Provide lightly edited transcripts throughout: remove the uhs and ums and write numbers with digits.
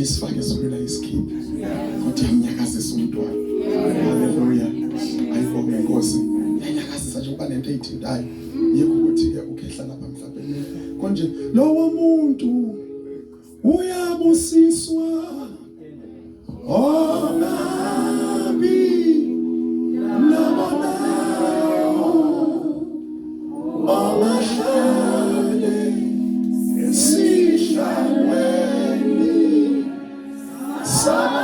Ayisifake ezulwini ayisikhiphe. Kodwa iyamnyakazisa umntwana. Haleluya. Ayibonge inkosi. Yanyakazisa nje kuba nento eyithintayo. Yikho ukuthi ke ukhehla lapha mhlawumbe. Konje lowo muntu uyabusiswa ongabi nabonayo ongahlale esihlalweni sababaleleyo.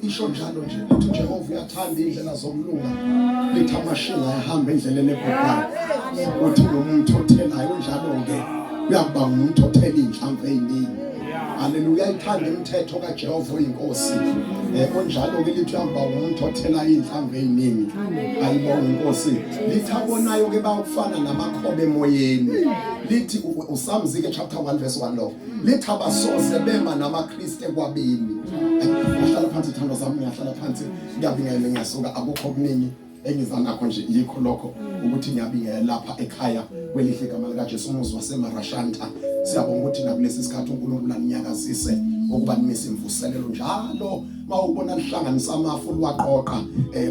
Isho njalo nje lithi uJehova uyathanda indlela zokulunga, lithi amashinga ayahamba endleleni ebhubhayo. Uthi ngumuntu othelayo njalo-ke uyakuba ngumuntu othela iy'nhlamvu ey'ningi. Haleluya, uyayithanda imithetho kaJehova oyinkosi. Onjalo-ke lithi uyakuba ngumuntu othela iy'nhlamvu ey'ningi. Ayibonge inkosi. Lithi abonayo-ke bayokufana namakhoba emoyeni. Lithi usamzike chapter 1 verse 1 lo. Lithi abasoze bema namaKristu ekwabeni. Ngiyahlala phansi thandwa zami, ngiyahlala phansi, ngiyabingelela, ngiyasuka, akukho okuningi engiza nakho nje, yikho lokho ukuthi ngiyabingelela lapha ekhaya kwelihle igama likaJesu, umuzi waseMarashanta. Siyabonga ukuthi nakulesi sikhathi uNkulunkulu aninyakazise ukuba nimise imvuselelo njalo. Mawubona lihlanganisa amafu liwaqoqa,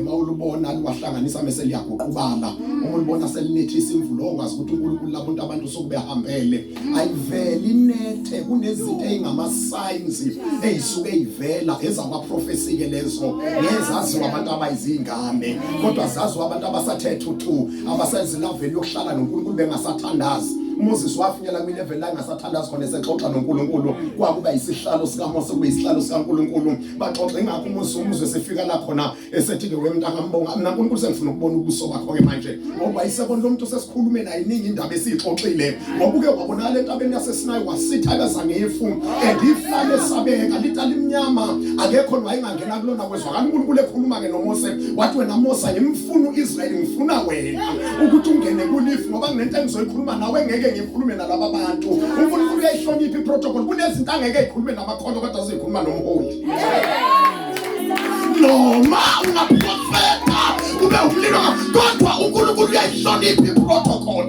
mawulubona liwahlanganisa mese liyaguqubala, uma ulibona selinethisa imvula ongazi ukuthi uNkulunkulu labantu abantu sokubehambele. Ayiveli inethe, kunezinto ezingama signs ezisuke ezivela ezakwaprofesi ke lezo, ngezaziwa abantu abayizingane, kodwa zaziwa abantu abasathe thuthu, abasezilaveli yokuhlala noNkulunkulu bengasathandazi. uMoses wafinyela kwilevel la engasathandazi khona, esexoxa noNkulunkulu. Kwakuba isihlalo sikaMose kube isihlalo sikaNkulunkulu, baxoxa. Ingakho uMose umuzwe sefika la khona esethi ke wemntakambonga, mina uNkulunkulu sengifuna ukubona ubuso bakho ke manje, ngoba isebona lo muntu sesikhulume naye iningi indaba esiyixoxile, ngoba uke wabonakala entabeni yaseSinayi wasitha beza ngefu and ifu lesabeka lita limnyama, akekho wayengangena kulona. Kwezwakala uNkulunkulu ekhuluma ke noMose, wathi wena Mose ngimfuna uIsrayeli, ngifuna wena ukuthi ungene kulifu, ngoba kunento engizoyikhuluma nawe ngeke ngikhulume nalaba bantu. uNkulunkulu uyayihlonipha iprotocol, kunezinto angeke eyikhulume namakholwa kodwa azoyikhuluma nomholi. Noma ungaprofeta ube umlilo, kodwa uNkulunkulu uyayihlonipha iprotocol.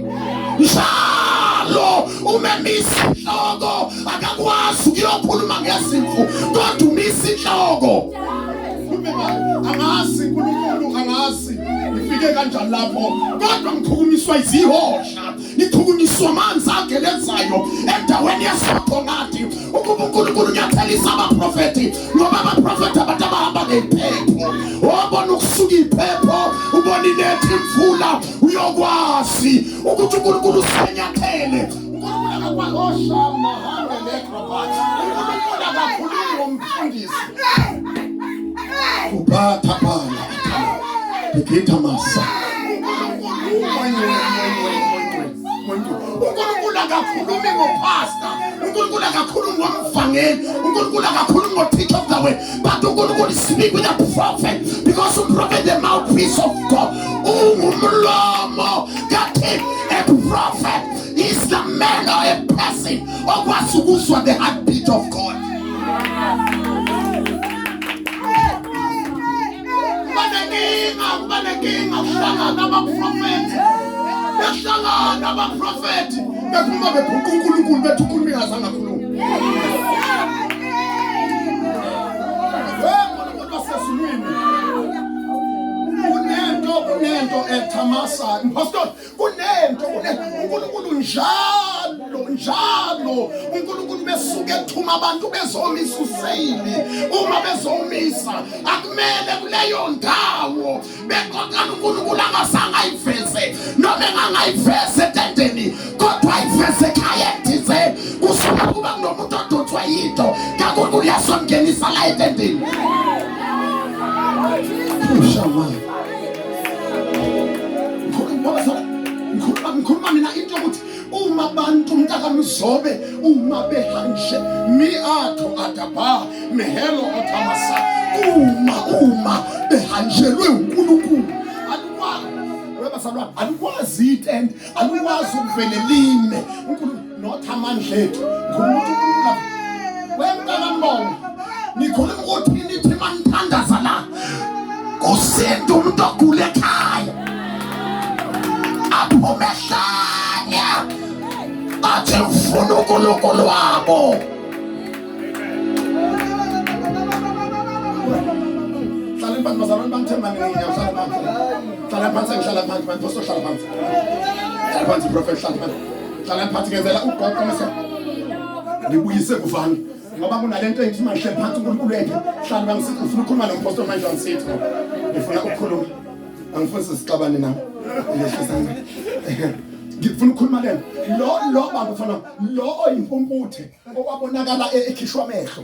Njalo umemisa inhloko, akakwazi ukuyokhuluma ngezimvu, kodwa umisa inhloko. Angazi uNkulunkulu, angazi ngifike kanjani lapho, kodwa ngikhukumiswa izihosha, ngikhukumiswa amanzi agelezayo endaweni yesothongadi, ukuba uNkulunkulu unyathelisa abaprofethi, ngoba abaprofethi abantu abahamba ngephepho. Wabona ukusuka iphepho, ubona inethi imvula, uyokwazi ukuthi uNkulunkulu usenyathele. uNkulunkulu akakwazi oshama hambe lekrobat. uNkulunkulu akakhulumi ngomfundisi. Kuphatha bala Digita masa. uNkulunkulu akakhulumi ngopastor, uNkulunkulu akakhulumi ngomvangeli, uNkulunkulu akakhulumi ngo-teacher of the word, but uNkulunkulu speak with a prophet, because umprophet the mouthpiece of God, ungumlomo kaThixo. A prophet is the man or a person okwazi ukuzwa the heartbeat of God. Kuba nenkinga kuhlangana abaprofethi, behlangana abaprofethi bephuma bebhuqa uNkulunkulu, bethi ukhuluma ingazange akhulume. uNkulunkulu wasezulwini, kunento ethamasa mpostoli, kunento uNkulunkulu njalo njalo uNkulunkulu besuke ethuma abantu bezomisa useyili. Uma bezomisa akumele kuleyo ndawo bexoxela uNkulunkulu angazange ayiveze, noma engangayiveze etendeni, kodwa ayiveze ekhaya elithize. Kusuka kuba kunomuntu odonswa yinto kaNkulunkulu yasongenisa la etendeni. Ushamaya ngikhuluma mina into yokuthi uma abantu mntakamzobe uma behanje mi atho adaba mehelo othamasa, uma behanjelwe uNkulunkulu, alikwazi webazalwane, alikwazi itende, alikwazi ukuvele lime. uNkulunkulu not amandla ethu, ngikhuluma ukuthi uNkulunkulu wemntakambongo, ngikhuluma ukuthi nithi manithandaza la kusinda umuntu ogula ekhaya aphume ehlala. Athi ngifuna uNkulunkulu wabo. Hlaleni phansi bazalwane bangithemba mina ngiyahlala phansi. Hlala phansi ngihlala phansi man pastor hlala phansi. Hlala phansi prophet hlala phansi. Hlala phansi ngenzela ugoqo mase ngibuyise kuvani ngoba kunalento engithi mangihleli phansi uNkulunkulu ethu hlala bangisithi ufuna ukukhuluma nompostoli manje wangisithi ngifuna ukukhuluma angifuni sisixabane nawe yehlisa ngifuna ukukhuluma lena lo lo baba ufana lo oyimpumputhe owabonakala e, ekhishwa amehlo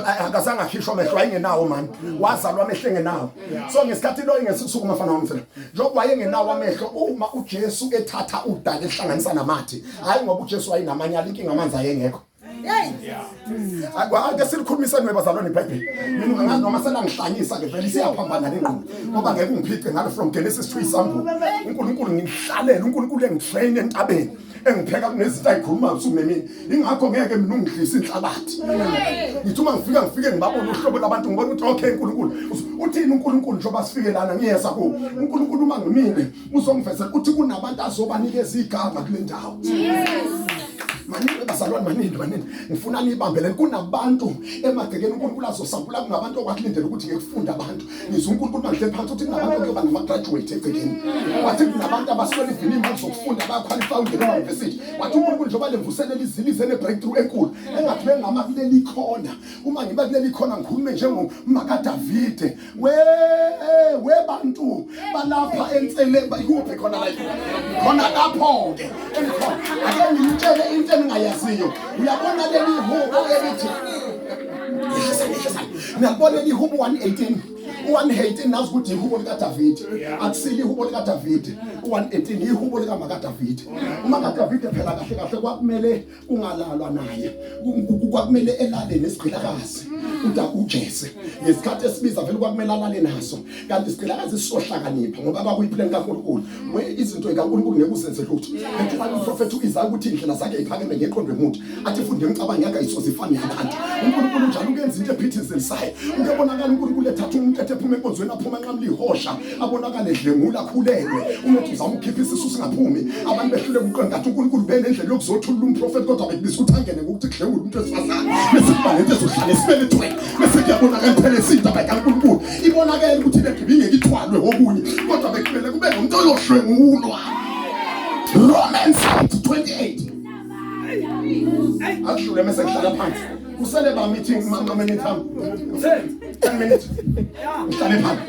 akazange akhishwa amehlo wayengenawo mani wazalwa amehlo engenawo so ngesikhathi lo ingesisuku mafana wami mfana njengoba wayengenawo amehlo uma uJesu ethatha udaka ehlanganisa namathi hayi ngoba uJesu wayenamanyala inkinga amanzi ayengekho Ake silikhulumiseni webazalwane iBhayibheli. Mina ungazi noma selangihlanyisa ke vele isiyaphambana lengqondo. Ngoba ngeke ungiphice ngalo from Genesis to Isambulo. uNkulunkulu ngihlalele uNkulunkulu engitrain entabeni engipheka kunezinto ayikhulumayo usuku nemini. Ingakho ngeke mina ungidlise inhlabathi. Ngithi uma ngifika ngifike ngibabone uhlobo labantu ngibona ukuthi okay uNkulunkulu uthini uNkulunkulu njengoba sifike lana ngiyeza ku uNkulunkulu uma ngimile uzongivezela ukuthi kunabantu azobanikeza igama kule ndawo. Jesus. Maningi bazalwane maningi maningi ngifuna niyibambele kunabantu emagcekeni uNkulunkulu azosampula kunabantu okwakulindela ukuthi ngekufunda abantu ngizwa uNkulunkulu mangihleli phansi ukuthi kunabantu okuyoba nama-graduate egcekeni wathi kunabantu abaswele ivini imali zokufunda bayakhwalifaya ungena ema-university wathi uNkulunkulu njengoba lemvuselelo izilize ne-breakthrough enkulu engathi bengama kuleli khona uma ngiba kuleli khona ngikhulume njengomakadavide we we bantu balapha ensele ikuphi khona la khona lapho ke engikhona ake ngimtshele into engingayaziyo uyabona leli hubo elithi ngiyabona leli hubo 118 u-118 nazi ukuthi ihubo likaDavide akusile ihubo likaDavide u-118 ihubo likaMakaDavide uMakaDavide phela kahle kahle kwakumele kungalalwa naye kwakumele elale nesigqilakazi uda uJese ngesikhathi esibiza vele kwakumele alale naso kanti isigqilakazi sisohlakanipha ngoba kwakuyiplan kaNkulunkulu we izinto zikaNkulunkulu ngeke uzenze lutho kanti umprofethi uIsaya ukuthi indlela zakhe iphakeme ngeqondo yomuntu athi futhi nemicabango yakhe ayisoze ifane yabantu uNkulunkulu njalo ukenza into ephithizelisayo ukebonakala uNkulunkulu ethatha umuntu ethe ephuma enkonzweni aphuma enqamula ihosha abonakale edlengula akhulelwe umuntu uzama ukukhipha isisu singaphumi abantu behlule kuqonda ngathi uNkulunkulu benendlela yokuzothulula umprofeti kodwa bekubiza ukuthi angene ngokuthi kudlengule umuntu wesifazane bese kuba lento ezohlala esibelethweni bese kuyabonakala phela isindaba kaNkulunkulu ibonakele ukuthi le gibinge ithwalwe okunye kodwa bekumele kube nomuntu oyohlwengulwa Romans 8:28 akudlule mese kuhlala phansi kusele ba meeting mama minute 10 minutes ngihlale phansi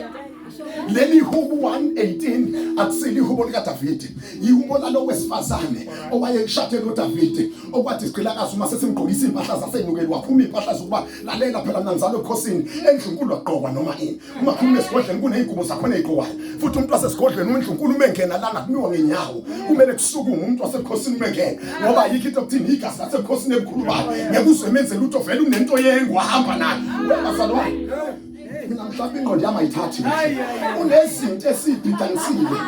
leli hubo 118 akusile ihubo likaDavide ihubo lalo wesifazane owayeshade noDavide okwathi isigqilakazi uma sesimgqokisa impahla zasenukeli wakhuma impahla zokuba lalela phela mina ngizalwe ebukhosini endlunkulu wagqokwa noma ini uma khuluma esigodlweni kuney'ngubo zakhona ey'gqokwayo futhi umuntu wasesigodlweni undlunkulu uma engena lana kumiwa ngenyawo kumele kusukume umuntu wasebukhosini uma engena ngoba ayikho into okuthini igazi lasebukhosini ebukhulumayo ngeke uzwe menze lutho vele unento yengu ahamba nayo webazalwane mina mhlawumbe ingqondo yami ayithathi kunezinto esibhidanisile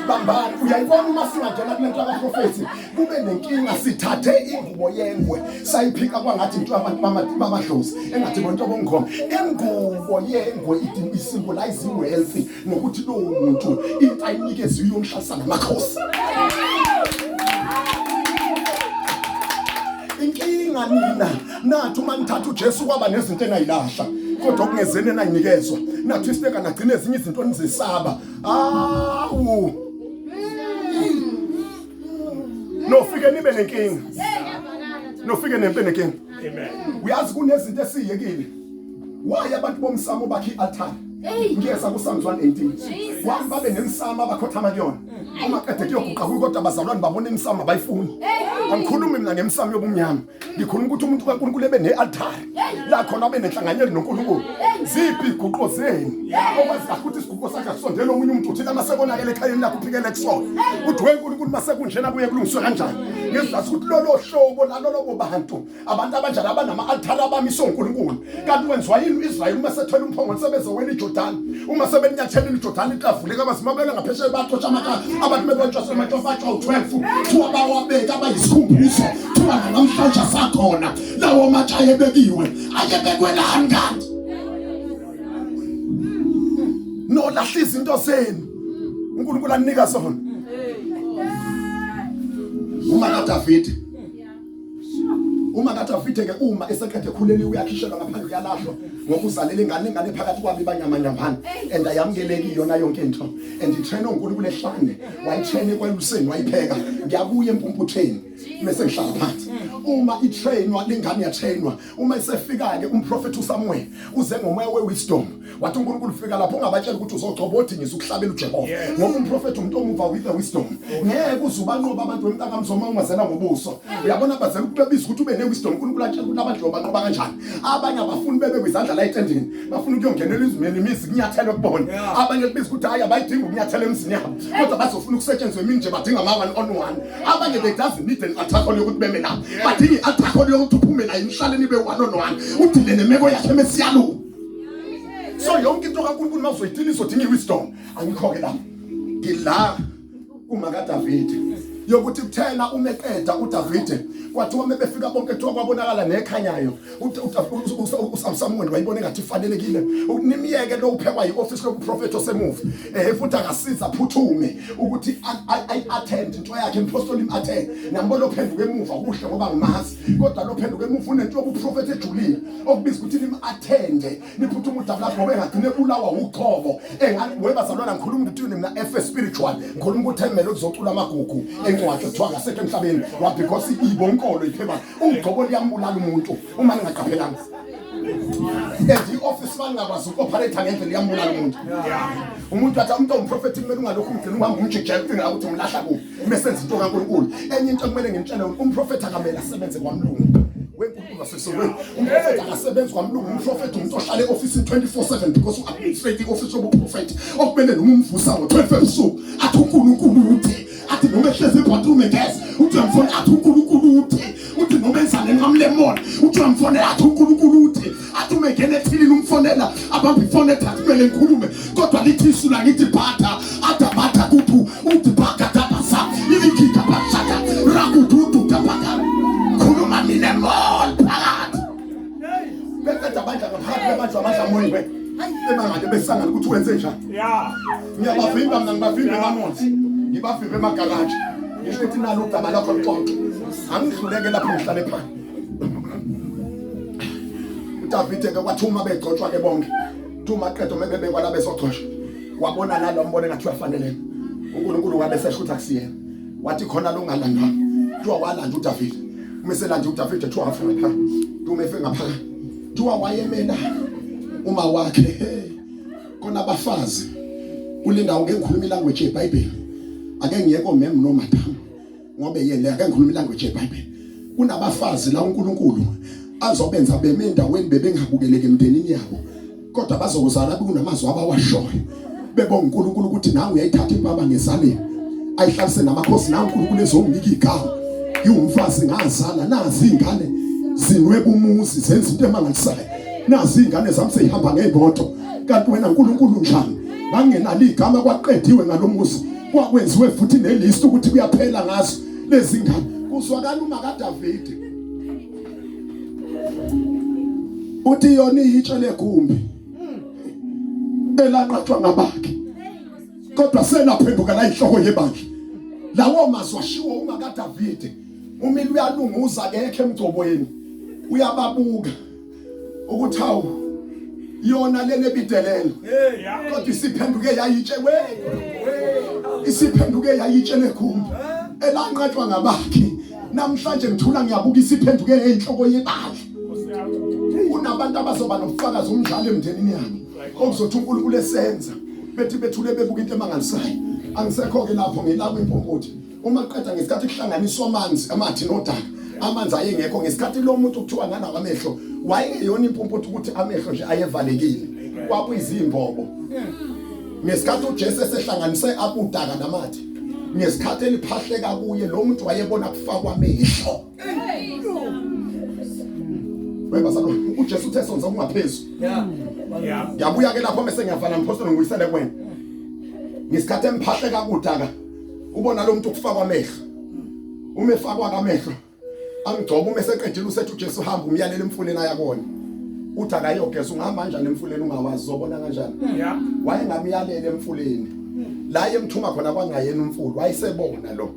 bambani uyayibona uma singangena kule nto yabaprofethi kube nenkinga sithathe ingubo yengwe sayiphika kwangathi into yabantu bamadlozi engathi bonto bongoma ingubo yengwe isimbolize wealth nokuthi lowo muntu into ayinikeziwe iyomhlalisa namakhosi inkinga nina nathi uma nithatha uJesu kwaba nezinto enayilahla kodwa okungezeni enayinikezwa nathi isibeka nagcina ezinye izinto nizesaba awu nofike nibe nenkinga nofike nempe nenkinga uyazi kunezinto esiyekile why abantu bomsamo bakhe i-altar ngiyeza kuPsalms 118 wami babe nemsamo abakhothama kuyona uma qede kuyoguqa kuyo kodwa abazalwane babona imisamo abayifuni angikhulumi mina ngemisamo yobumnyama ngikhuluma ukuthi umuntu kaNkulunkulu ebe ne-altare la khona abe nenhlanganyelo noNkulunkulu ziphi iguqo zenu okwazi kahle ukuthi isiguqo sakhe asondele omunye umuntu uthi lama sekonakele ekhayeni lakho uphikele kusona uthi weNkulunkulu masekunjena kuye kulungiswe kanjani ngezizathu ukuthi lolo hlobo lalolobo bantu abantu abanjalo abanama-altare abamiswe uNkulunkulu kanti wenziwa yini u-Israyeli uma sethwele umphongolo sebezowela iJordani uma sebelinyathelela iJordani litavuleka abazimabele ngaphesheya baxotsha amakhala abantu bebantshwasa amatshwa batshwa u-12 kuthiwa bawabeka abayisikhumbuzo kuthiwa nanamhlanje asakhona lawo matshe ayebekiwe ayebekwelani kanti nolahla izinto zenu uNkulunkulu anika zona uma kaDavide. Uma kaDavide ke uma eseqede ekhuleliwe uyakhishelwa ngaphandle uyalahlwa ngoba uzalela ingane ingane phakathi kwabo ibanyamanyambana and ayamukeleki yona yonke into and itrain oNkulunkulu ehlane wayitrain ekwaluseni wayipheka ngiyabuya empumputheni bese ngihlala phansi uma itrainwa lengane yatrainwa uma isefika ke umprofeti uSamuel uze ngomoya wewisdom wathi uNkulunkulu fika lapho ungabatshela ukuthi uzogcoba othi ngizukuhlabela uJehova ngoba umprofeti umuntu omuva with the wisdom ngeke uze ubanqoba abantu wemntakamzoma ungazela ngobuso uyabona bazela ukubebiza ukuthi ube newisdom uNkulunkulu atshela ukuthi abantu banqoba kanjani abanye abafuni bebe kwizandla la etendini bafuna ukuyongenela izimeni imizi kunyathelwe kubona abanye kubiza ukuthi hayi abayidingi ukunyathela emzini yabo kodwa bazofuna ukusetshenziswa emini nje badinga ama one on one abanye they doesn't need an attack on yokuthi beme lapho badinga i-attack on yokuthi uphume naye nihlale nibe one on one udile nemeko yakhe mesiyaluka so yonke into kaNkulunkulu mawuzoyidila izodinga i-wisdom angikho-ke lapho ngila uma kaDavide yokuthi kuthena uma eqeda uDavide kwathiwa uma befika bonke kuthiwa kwabonakala nekhanyayo uSamuel wayibona engathi ifanelekile nimyeke lo uphekwa yi-office lobuprofethi osemuva eh futhi akasiza phuthume ukuthi ayi-attend into yakhe impostoli im-attend nambona ophenduka emuva kuhle ngoba ngimazi kodwa lo phenduka emuva unento yobuprofethi ejulile okubiza ukuthi nim-attende niphuthume udaba lakho ngoba engagcina ebulawa uqobo webazalwana ngikhuluma ukuthi mina F spiritual ngikhuluma ukuthi emele kuzocula amagugu encwadi kuthiwa ngasekho emhlabeni wa because ibonkolo ipheba ugcobo liyambulala umuntu uma ningaqaphelanga and i-office bangakwazi uku-operate ngendlela iyambulala umuntu umuntu athi umuntu ongumprofethi kumele ungalokhu umgcina uhamba umjijela ucinga ukuthi umlahla kuphi uma esenza into kaNkulunkulu enye into ekumele ngimtshele umprofethi akamele asebenze kwamlungu wenkulunkulu wasesolweni umprofethi akasebenzi kwamlungu umprofethi umuntu ohlala e-ofisini 24/7 because u-administrate i-ofisi yobuprofethi okumele noma umvusa ngo-12 ebusuku athi uNkulunkulu uthe athi noma ehlezi ebathroom egeza uthi uyamfonela athi uNkulunkulu uthe uthi noma enzane nqamlemona uthi uyamfonela athi uNkulunkulu uthe athi uma engena ethilini umfonela abambe ifoni ethi athi kumele ngikhulume kodwa lithi isu la ngithi phatha adabata kuphu uthi bhaka dabasa ilikika bashaka rakududu dabaka khuluma mina mall phakathi beqeda abandla ngaphakathi bebanjwa amandla amoyi we bemangale besangana ukuthi wenze njani ngiyabavimba mina ngibavimba emamonzi ngibavimba emagaraji ngisho ukuthi nalo udaba lakho luxoxe angidluleke lapho ngihlale phansi uDavide ke kwathi uma begcotshwa ke bonke thuma qedo mebebekwa la bezogcotshwa wabona nalo mbone ngathi uyafaneleka uNkulunkulu wabe sesho ukuthi akusiyena wathi khona lo ungalandwa kuthiwa walanda uDavide uma eselanda uDavide kuthiwa wafika phakathi uma efika ngaphakathi kuthiwa wayemela uma wakhe kona abafazi kule ndawo ngeke ngikhuluma ilanguage yeBhayibheli ake ngiyeko mem no madam ngoba yena ake ngikhuluma ilanguage yeBhayibheli kunabafazi la uNkulunkulu azobenza beme endaweni bebengabukeleki emndenini yabo kodwa bazokuzala kunamazwi abawashoyo bebonga uNkulunkulu ukuthi nangu uyayithatha impama ngezaleni ayihlalise namakhosi nangu uNkulunkulu ezonginika igama ngiwumfazi ngazala nazi ingane zinweba umuzi zenza into emangalisayo nazi ingane zami seyihamba ngeyimoto kanti wena uNkulunkulu njani ngangenalo igama kwaqediwe ngalomuzi kwakwenziwe futhi nelist ukuthi kuyaphela ngazo lezi ngane kuzwakala uma kaDavide uthi yona iyitshe legumbi elanqatshwa ngabakhe kodwa selaphenduka la inhloko yebandla lawo mazwi ashiwo uma kaDavide umile uyalunguza akekho emgcobweni uyababuka ukuthi hawu yona lena ebidelelo kodwa isiphenduke yayitshe we isiphenduke yayitshe legumbi elanqatshwa ngabakhe namhlanje ngithula ngiyabuka isiphenduke enhloko yebandla kunabantu abazoba nobufakazi umdlalo emndenini yabo okuzothi uNkulunkulu esenza bethi bethule bebuka into emangalisayo angisekho ke lapho ngilapho impumputhe uma qeda ngesikhathi kuhlanganiswa amanzi amathi nodaka amanzi ayengekho ngesikhathi lo muntu kuthiwa nanawo amehlo wayengeyona impumputhe ukuthi amehlo nje ayevalekile kwakuyizimbobo ngesikhathi uJesu esehlanganise akudaka namathi ngesikhathi eliphahleka kuye lo muntu wayebona kufakwa amehlo webazalwane uJesu uthe sonza okungaphezulu yeah ngiyabuya ke lapho mase ngiyavala ngipostole ngibuyisele kuwena ngesikhathi emphahleka kudaka ubona lo muntu kufakwa amehlo uma efakwa kamehlo amgcoba uma eseqedile usethi uJesu hamba umyalela emfuleni aya kuwona uthi akayogeza ungahamba kanjani emfuleni ungawazi uzobona kanjani wayengamyalela emfuleni la emthuma khona kwangayena umfula wayesebona lo.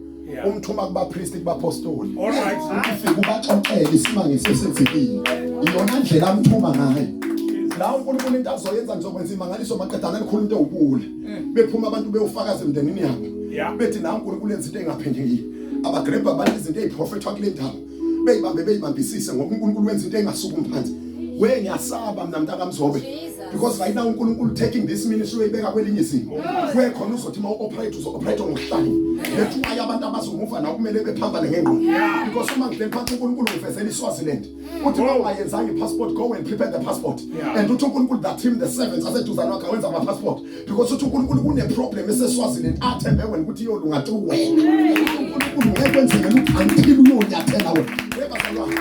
Umthuma kubapriest, kubapostoli. All right. Ufike ubaxoxele isimanga esenzekile. Iyona ndlela amthuma ngayo. La uNkulunkulu into azoyenza, ngizokwenza imangaliso maqedana likhulu into ewubule. Bephuma abantu beyofakaza emndenini yabo. Bethi na uNkulunkulu enza into engaphendekile. Abagrabha abantu izinto eziprofethwa kule ndawo. Beyibambe beyibambisise ngoba uNkulunkulu wenza into engasukumi phansi. We ngiyasaba mina mntakaMzobe. Because right now uNkulunkulu taking this ministry uyibeka kwelinye izinga. Kwe khona uzothi uma uoperate uzo-operate ngokuhlanya. Lethu why abantu abazomuva na kumele bephambane ngengqondo. Because uma ngihleli phansi uNkulunkulu ngivezela iSwaziland. Uthi uma ungayenzanga i-passport, go and prepare the passport. And uthi uNkulunkulu that team the servants aseduzane wakhe wenza ama-passport. Because uthi uNkulunkulu kune-problem eseSwaziland athembe wena ukuthi iyolunga through wena. uNkulunkulu ngeke kwenzeke lutho until uyonyathela wena. Webazalwane.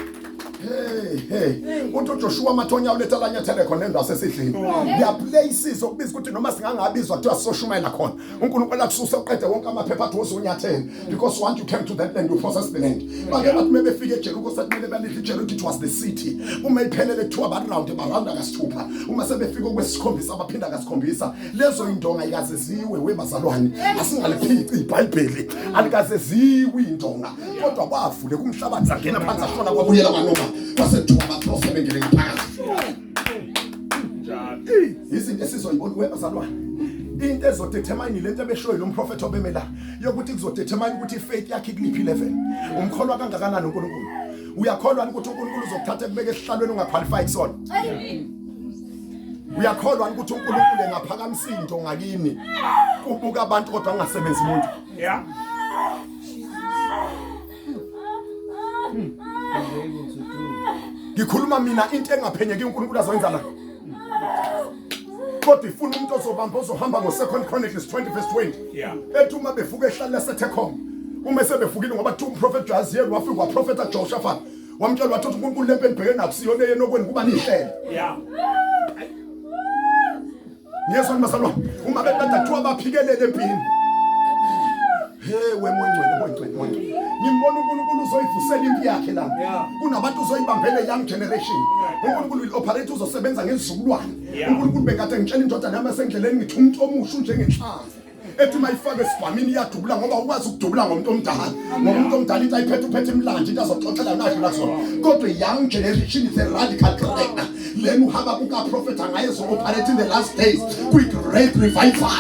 Hey hey, uthi uJoshua Mathonya uletha lanyathele khona endawo sesidlini. There are places okubiza ukuthi noma singangabizwa kuthiwa soshumayela khona. uNkulunkulu akususe uqede wonke amaphepha athi wozonyathela, because once you came to that land, you possess the land. Bake bathi mebefika eJericho, sekumele balidle iJericho, it was the city. Uma iphelele kuthiwa baround, barounda kasithupha. Uma sebefika okwesikhombisa baphinda kasikhombisa. Lezo indonga ikaze ziwe, webazalwane. Asingaliphici iBhayibheli. Alikaze ziwe indonga. Kodwa kwavule kumhlabathi zangena phansi ashona kwabuyela kwanoma. Kwase kuthiwa baprofete bengene ngaphakathi. Izinto esizoyibona, webazalwane, into ezodetermine lento ebeshoyo lo mprofethi obemela yokuthi kuzodetermine ukuthi ifaith yakhe ikuliphi level, umkholwa kangakanani uNkulunkulu. Uyakholwa ukuthi uNkulunkulu uzokuthatha ekubeke esihlalweni ungaqualify kusona? Uyakholwa ukuthi uNkulunkulu engaphakamisa into ngakini kubuka abantu kodwa angasebenzi umuntu? Yeah. Is able to do. Ngikhuluma mina into engaphenyeki uNkulunkulu azoyenza la, kodwa ifuna umuntu ozobamba, ozohamba ngo-Second Chronicles 20 verse 20. Ethi uma bevuka ehlala laseThekhoma, uma sebevukile, ngoba kuthiwa umprofethi Jaziyeli wafika waprofetha Jehoshaphat, wamtshela wathi uNkulunkulu lempi enibheke nayo siyona yenokweni kuba nihlele. Ngiyezwa bazalwane, uma beqeda kuthiwa baphikelele empini. Hey we moyingcwele, moyingcwele, moyingcwele. Ngimbona uNkulunkulu uzoyivusela impi yakhe la. Kunabantu uzoyibambele, young generation. uNkulunkulu will operate, uzosebenza ngezizukulwane. uNkulunkulu bekade ngitshela indodana yami esendleleni, ngithi umuntu omusha unjengenhlanzi ethi uma ifake esibhamini iyadubula, ngoba ukwazi ukudubula ngomuntu omdala, ngoba umuntu omdala into ayiphethe uphethe imlando, into azoxoxela nadlula kuzona, kodwa young generation is a radical character. Lena uhamba kukaprofetha ngaye zo-operate in the last days kwi-great revival.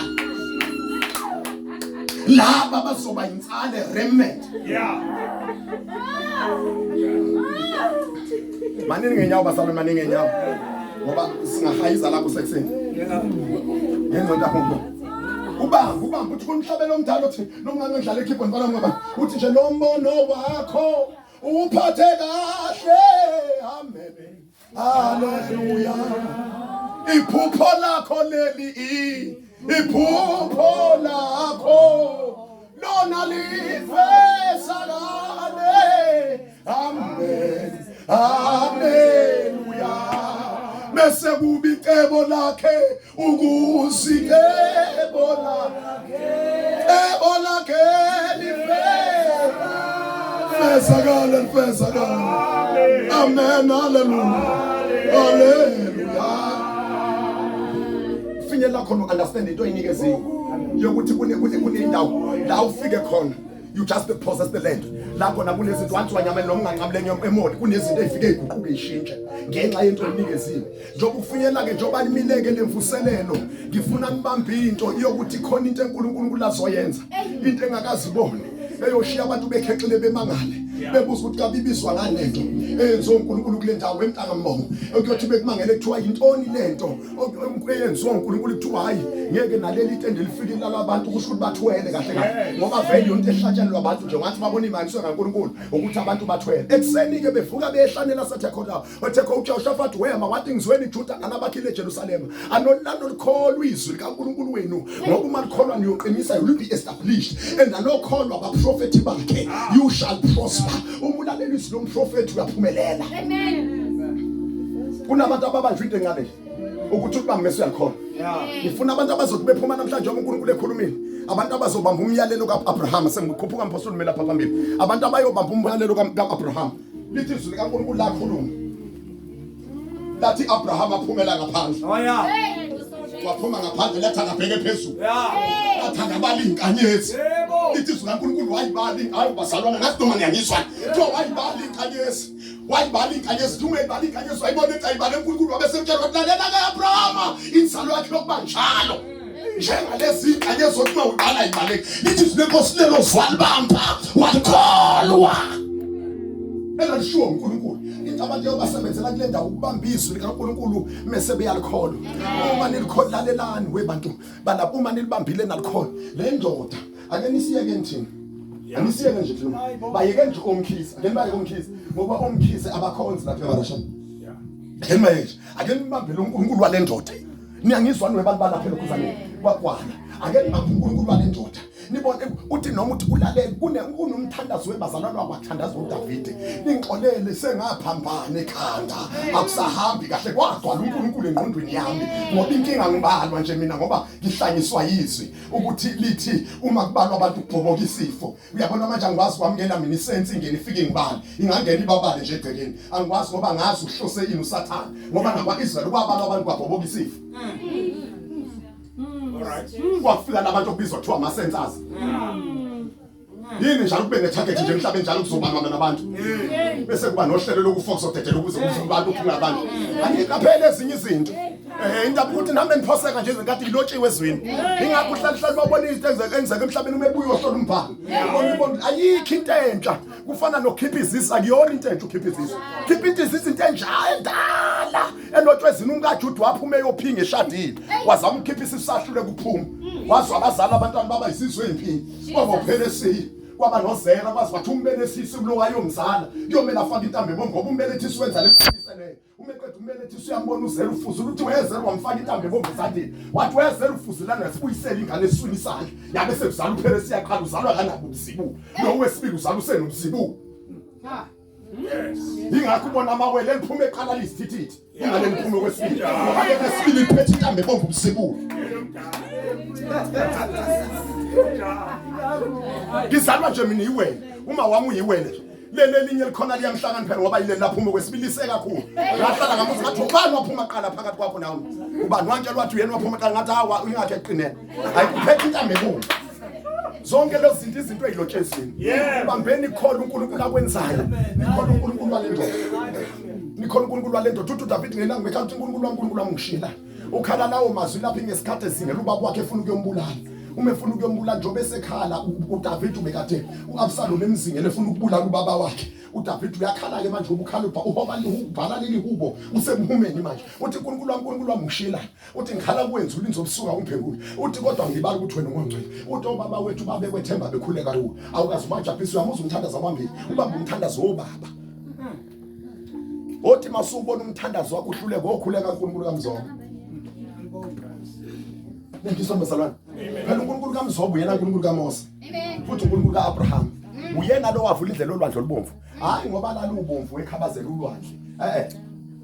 Laba bazoba insale, remnant. Manini ngenyawo bazalwane, manini ngenyawo, ngoba singahayiza lapho sekuseni. Ngenxa yakho ubamba ubamba uthi kumhlabelo omdala uthi nomncane odlala ekeyboard mfana ngoba uthi nje lo mbono wakho uphathe kahle. Amen, haleluya. Iphupho lakho leli, iphupho lakho lona lifezakale. Amen, haleluya. Bese kuba icebo lakhe ukuze icebo lakhe, cebo lakhe lifezakale, lifezakale. Amen, haleluya, haleluya. Finyela khona, understand into oyinikeziwe yokuthi kune kune kunendawo la ufike khona, you just possess the land la khona kunezinto wathi wanyamela noma unganqamule emoli, kunezinto ezifike iguquke ishintshe ngenxa yento oyinikeziwe. Njengoba ufinyela-ke, njengoba nimileke lemvuselelo, ngifuna nibambe into yokuthi khona into enkulu uNkulunkulu azoyenza, into engakaziboni eyoshiya abantu bekhexile bemangale bebuza ukuthi kabi ibizwa ngani lento eyenziwa uNkulunkulu kule ndawo emntangambongo. Okuyothi bekumangele kuthiwa yintoni lento eyenziwa uNkulunkulu, kuthiwa hayi ngeke naleli tende lifike lala abantu, kusho ukuthi bathwele kahle kahle, ngoba vele yonke ehlatshelwa abantu nje ngathi babona imali kaNkulunkulu ukuthi abantu bathwele. Ekuseni ke bevuka behlanela sathekhona othekho uJehoshaphat wema wathi, "Ngizweni Juda nanabakhile eJerusalema, anolikholwa izwi likaNkulunkulu wenu, ngoba uma likholwa niyoqinisa, you will be established, and alokholwa abaprofethi bakhe, you shall prosper." Uma ulalela izwi lomprofethi uyaphumelela. Amen. Kunabantu ababanjwa into encane ukuthi ubambe mese uyalikhona. Ngifuna abantu abazothi bephuma namhlanje ngoba uNkulunkulu ekhulumile, abantu abazobamba umyalelo kaAbraham. Sengikhuphuka mpostoli lapha phambili. Abantu abayobamba umyalelo kaAbraham, lithi izwi likaNkulunkulu lakhuluma lathi Abraham aphumela ngaphandle. Oh yeah. Waphuma ngaphandle, lathi akabheke phezulu, Yeah. lathi akabali inkanyezi. Yebo. Lithi izwi kaNkulunkulu wayibala, hayi bazalwana, ngathi noma niyangizwa. Kuthiwa wayibala inkanyezi. Wayibala inkanyezi, uthi ungayibala inkanyezi, wayibona ukuthi ayibale uNkulunkulu wabe semtshela wathi lalela ke Abrahama, inzalo yakhe yokuba njalo. Njengalezi inkanyezi othi uma uqala ibaleke. Lithi izwi lenkosi lelo zwa libamba, walikholwa. Elalishiwo uNkulunkulu. Into abantu yobasebenzela kule ndawo ukubamba izwi likaNkulunkulu mese beyalikholwa. Uma nilikholwa lalelani webantu balapho uma nilibambile nalikholwa. Le ndoda ake nisiyeke nithini? Anisiyeke nje thina. Bayeke nje omkhize. Ake nibayeke omkhize ngoba omkhize abakhonzi lapha ebarashani. Ake nibayeke nje. Ake nibambele uNkulunkulu wale ndoda. Niyangizwa niwe bantu balapha elokhuzaneni kwagwala. Ake nibambe uNkulunkulu wale ndoda. Nibone uthi noma uthi ulalele kunomthandazo webazalwane wakwathandaza uDavide. Ningixolele sengaphambana ekhanda. Akusahambi kahle kwagcwala uNkulunkulu engqondweni yami. Ngoba inkinga ngibalwa nje mina ngoba ngihlanyiswa yizwi ukuthi lithi uma kubalwa abantu kubhoboka isifo. Uyabona manje angikwazi kwamukela mina isensi ingene ifike ngibale. Ingangena ibabale nje egcekeni. Angikwazi ngoba ngazi uhlose ini uSathane. Ngoba nakwa-Israyeli kwabalwa abantu kwabhoboka isifo. Alright. Kwafika labantu okubizwa kuthiwa ama-sensors. Yini njalo kube ne-target nje emhlabeni njalo kuzobalwa nabantu. Bese kuba nohlelo lokufa kuzodedela ukuze kuze abantu kuphuma abantu. Angiqaphele ezinye izinto. Indaba ukuthi nami ngiphoseka nje izinkathi ilotshiwe ezwini. Ingakho uhlala uhlala babona izinto enzeka emhlabeni uma ebuya uyohlola umbhalo. Ubona ayikho into entsha. Kufana nokukhipha izisu akuyona into entsha ukhipha izisu. Khipha into izisu into entsha endala. Elotshwe ezini umkaJuda waphuma eyophinga eshadile. Wazama ukukhipha isisu sahlule kuphuma. Wazwa abazali abantwana baba isizwe emphini. Kwabophela esiyi. Kwaba nozera kwazi wathi umbelethisi kulo wayomzala. Kuyomela afake intambo ebomvu ngoba umbelethisi wenza le mpakise leyo. Uma eqeda umbelethisi uyambona uzera ufuzula uthi wezera wamfaka intambo ebomvu esandleni. Wathi wezera ufuzulana yasibuyisela ingane esiswini isandla. Yabe sekuzala uPheresi yaqala uzalwa kanabo ubuzibulo. Lo wesibili uzala usenobuzibulo. Yes. Ingakho ubona amawele eliphuma eqala lizithithithi. Ingane liphume kwesibili. Ngoba ke kwesibili liphethe intambo ebomvu ubuzibulo. Ngizalwa nje mina iwele. Uma wami uyiwele nje. Leli elinye likhona liyamhlakaniphela ngoba yileli laphuma kwesibili lise kakhulu. Ngahlala ngamuza ngathi ubani waphuma qala phakathi kwakho nawe. Ubani wantshela wathi uyena waphuma qala ngathi hawa ingakhe eqinele. Hayi kuphethe intambo ebomvu. Zonke lezi zinto izinto ezilotshezini. Bambeni ikholwa uNkulunkulu akwenzayo. Nikholwa uNkulunkulu wale ndoda. Nikholwa uNkulunkulu wale ndoda. Uthi uDavid ngelanga ngekhala uthi uNkulunkulu wami uNkulunkulu wami ngishila. Ukhala lawo mazwi lapho ngesikhathi ezingela ubaba wakhe efuna ukuyombulala. Uma efuna ukuyombulala njengoba esekhala uDavid ubekade uAbsalom emzingela efuna ukubulala ubaba wakhe. uDavid uyakhala ke manje ngoba ukhala uhoba ubhala leli hubo usemhumeni manje. Uthi uNkulunkulu wami uNkulunkulu wami ngishila. Uthi ngikhala kuwenza ulinze obusuka ungiphendule. Uthi kodwa ngibala ukuthi wena ungongcwele. Uthi obaba wethu babekwethemba bekhuleka kuwe. Awukaze ubajabhise uyamuzwa umthandazo wabambili. Ubamba umthandazo wobaba. Othi masubona umthandazo wakho uhluleka okhuleka kuNkulunkulu kaMzobo. Ningizwa bazalwane? Phela uNkulunkulu kaMzobo uyena uNkulunkulu kaMose. Futhi uNkulunkulu kaAbraham. Uyena lo wavula indlela olwandle olubomvu. Hayi ngoba lalubomvu ekhabazela ulwandle.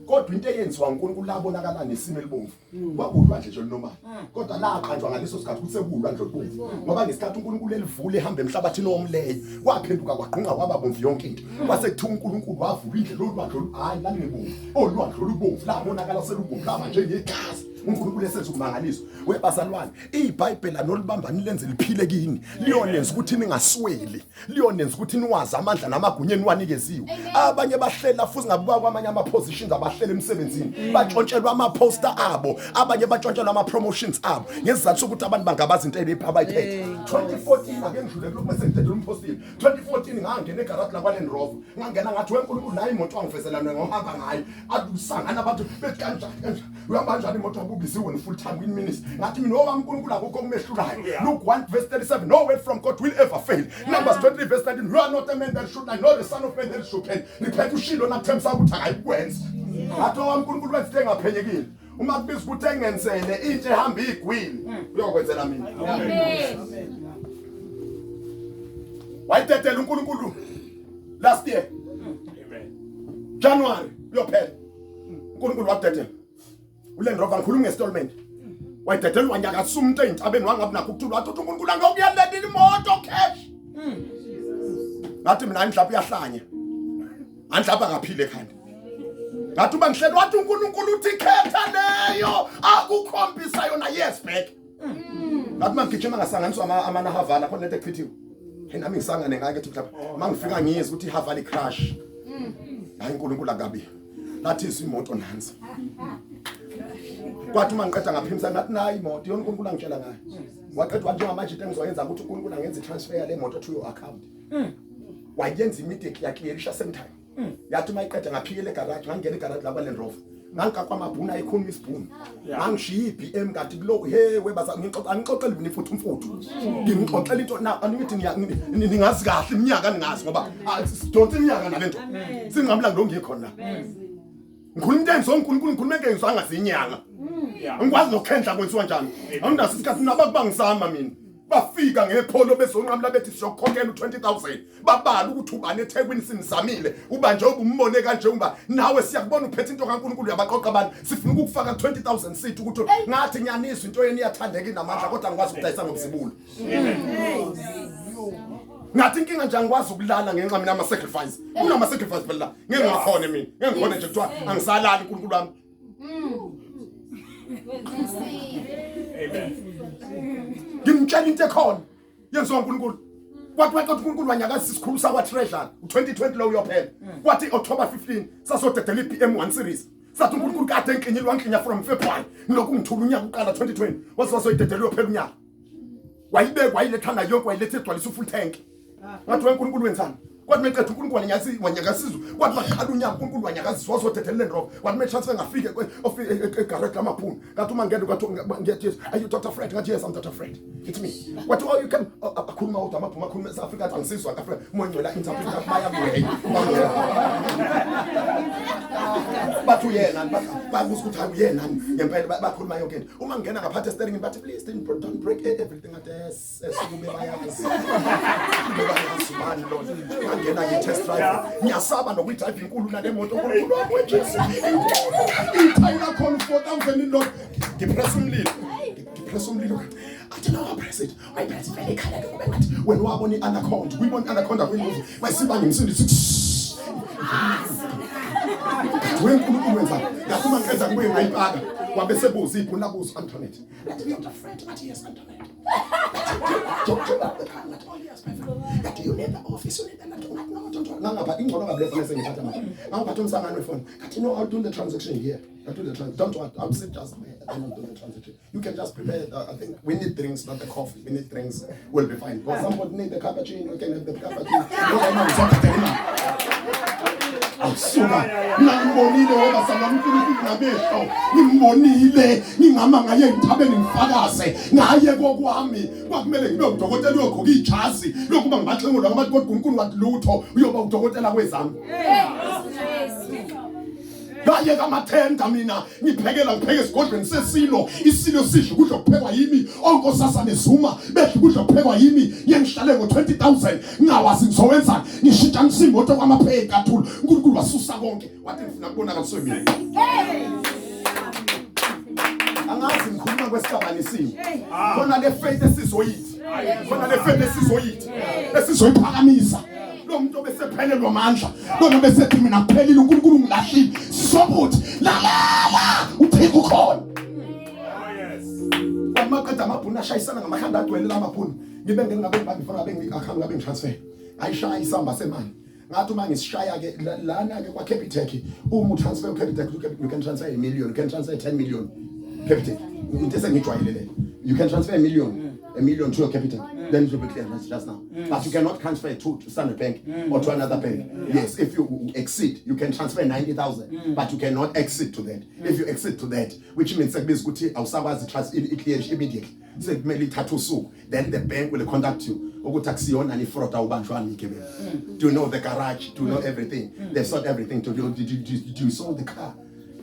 Kodwa into eyenziwa uNkulunkulu labonakala nesimo elibomvu. Kwakuwulwandle nje olunormal. Kodwa laqanjwa ngaleso sikhathi ukuthi sekuwulwandle olubomvu. Ngoba ngesikhathi uNkulunkulu elivula ehamba emhlabathini omleyo, kwaphenduka kwagqunqa kwaba bomvu yonke into. Kwase kuthiwa uNkulunkulu wavula indlela olwandle hayi lalingebomvu. Olwandle olubomvu labonakala selubomvu laba njengegazi. uNkulunkulu esenza ukumangaliswa. Webazalwane, iBhayibheli anolibamba nilenze liphile kini. Liyonenza ukuthi ningasweli. Liyonenza ukuthi niwazi amandla namagunya eniwanikeziwe. Abanye bahlela futhi ngabuka kwamanye ama positions abahlela emsebenzini. Batshontshelwa ama poster abo, abanye batshontshelwa ama promotions abo ngesizathu sokuthi abantu bangabazi into abayiphethe. 2014 ake ngidlule kulokhu bese ngidedela umpostile. 2014 ngangena egarage lakwa Land Rover. Ngangena ngathi weNkulunkulu nayi imoto angivezelana ngohamba ngayo. Akusangana abantu bethi kanjani kanjani. Uyahamba kanjani imoto akubiziwe wena full time in ministry. Ngathi mina owami uNkulunkulu akukho okumehlulayo. Luke 1 verse 37 no word from God will ever fail. Numbers 23 verse 19 you are not a man that should lie nor the son of man that should repent. Repent ushilo nakuthembisa ukuthi akayikwenza. Ngathi owami uNkulunkulu wenza into engaphenyekile. Uma kubiza ukuthi engenzele into ehamba igwini uyokwenzela mina. Amen. Wayidedela uNkulunkulu last year. Amen. January uyophela. uNkulunkulu wakudedela. uLand Rover ngikhuluma nge-installment. Wayidedela wanyakazisa umuntu ey'ntabeni wangabi nakho ukuthula wathi uthi uNkulunkulu angokuyalela imoto cash. Ngathi mina mhlawumbe uyahlanya. Andlapha akaphile ekhanda. Ngathi uba ngihleli wathi uNkulunkulu uthi khetha leyo akukhombisa yona yes back. Ngathi mangigijima ngasanganiswa amanahavala khona lento echithiwe. Hey nami ngisangane ngake ethi mhlawumbe mangifika ngiyizwa ukuthi iHavali crash. Hayi uNkulunkulu akabi. Lathi izwi imoto nansi. Kwathi uma ngiqeda ngaphimisa ngathi nayi imoto yona uNkulunkulu angitshela ngayo. Waqeda wathi njengamanje into engizoyenza ukuthi uNkulunkulu angenza i-transfer yale moto to your account. Wayenza immediately yaclearisha same time. Yathi uma iqeda ngaphikela egarage ngangena egarage lakwa Land Rover. Ngangikakwa amabhunu ayikhuluma isibhunu. Ngangishiya iBM kanti kulo he webaza ngixoxa angixoxele mina futhi umfuthu. Ngimxoxela into na angithi ningazi kahle iminyaka ningazi ngoba sidonsa iminyaka nalento. Sinqamula ngilo ngikhona. Ngikhuluma into engizo uNkulunkulu ngikhuluma into engizo angazinyanga. Ngikwazi nokukhendla kwenziwa njani. Anginaso isikhathi mina bakubangisama mina. Bafika ngepholo bezonqamula bethi siyokhokhela u20000. Babala ukuthi ubani eThekwini simzamile uba nje ubumbone kanje uba nawe siyakubona uphethe into kaNkulunkulu uyabaqoqa abantu sifuna ukukufaka 20000 sithi ukuthi ngathi ngiyanizwa into yeni iyathandeka inamandla kodwa angikwazi ukudayisa ngobuzibulo. Ngathi inkinga nje angikwazi ukulala ngenxa mina ama sacrifice. Kunama sacrifice phela la. Ngeke ngikhone mina. Ngeke ngikhone nje kuthiwa angisalali uNkulunkulu wami. Amen. Ngimtshela into ekhona. Yenziwa uNkulunkulu. Kwathi wathi uNkulunkulu wanyakazisa isikhulu sakwa Treasury u2020 lo uyophela. Kwathi October 15 sasodedela iBM1 series. Sathi uNkulunkulu kade enkinyile wanklinya from February. Ngilokhu ngithula unyaka uqala 2020. Waze wasoyidedela uyophela unyaka. Wayibeka wayiletha nayo yonke wayiletha egcwalisa ufull tank. Ngathi weNkulunkulu wenzani? Kwathi meqeda uNkulunkulu wanyakazi wanyakazizwa. Kwathi baqala unyaka uNkulunkulu wanyakaziswa wazodedelela Land Rover. Kwathi me transfer ngafike egarage lamaphunu. Ngathi uma ngena kwathi ngiyathi yes, are you Dr. Fred? Ngathi yes, I'm Dr. Fred. It's me. Kwathi oh you can akhuluma kodwa amaphuma akhuluma eSouth Africa athi angisizwa Africa. Moya ngcwela interpreter baya kuwe. Bathi uyena babuza ukuthi hayi uyena ngempela bakhuluma yonke into. Uma ngena ngaphatha steering bathi please don't break everything at Sesukube bayazi. Kube bayazi ubani lona. Ngangena ngi-test drive. Ngiyasaba nokuyidrive inkulu nale moto uNkulunkulu wami weJesu. Inkulu. Ithayi lakhona u-4000 ilo. Ngipress umlilo. Ngipress umlilo. Athi no press it. My press vele ikhala ke kube ngathi wena wabona i-anaconda. Kuyibona i-anaconda kwimuvi. Mayisibanga imsindisi. WeNkulunkulu wenzani? Ngathi uma ngiqeda kubuye ngayipaka. Wabe sebuza ibhunu labuza Antoinette. Lathi Dr. Fred, ngathi yes Antoinette. Ngathi you need the office, you need the ngathi no don't worry. Ngangapha ingcono ngabe le phone esengiphatha manje. Ngangiphatha umsangano wefoni. Ngathi no I'll do the transaction here. I'll do the transaction. Don't worry, I'll sit just there and I'll do the transaction. You can just prepare I think we need drinks, not the coffee. We need drinks. We'll be fine. Because somebody need the cappuccino, you can have the cappuccino. Ngoba imali ngizothatha imali. Awusuka ngimbonile ngoba sangam uNkulunkulu ngamehlo ngimbonile ngingama ngaye entabeni ngifakaze ngaye kokwami kwakumele ngibe udokotela uyogqoka ijazi lokuba ngibaxengulwa ngabantu kodwa uNkulunkulu wathi lutho uyoba udokotela kwezami ngaye kamathenda mina ngiphekela ngipheke esigodlweni sesilo isilo sidla ukudla okuphekwa yimi onkosazane Zuma bedla ukudla okuphekwa yimi ngiye ngihlale ngo-20000 ngingawazi ngizowenzani ngishintshanisa imoto kwamapheki kathulu uNkulunkulu wasusa konke wathi ngifuna kubonakaliswe mina angazi ngikhuluma kwesicabanisini khona le faith esizoyithi khona le faith esizoyithi esizoyiphakamisa lo muntu obesephelelwa amandla lona besethi mina kuphelile uNkulunkulu ngilahlile sisokuthi lalela uThixo ukhona kwamaqeda amabhunu ashayisana ngamakhanda agcwele lamabhunu ngibe ngingabe ngibambe ifoni ngabe ngi-account ngabe ngitransfer ngayishaya isamba semali ngathi uma ngisishaya ke lana ke kwa Capitec uma utransfer uCapitec you can transfer a million you can transfer 10 million Capitec into esengijwayele le you can transfer a million to your Capitec then it will be clear just now but you cannot transfer to Standard Bank or to another bank yes if you exceed you can transfer 90,000 but you cannot exceed to that if you exceed to that which means sekubiza ukuthi awusakwazi transfer i-clear immediately sekumele ithathe usuku then the bank will contact you ukuthi akusiyona ni fraud awubanjwani igebengu do you know the garage do you know everything they sort everything do you, do, do, do, do you sold the car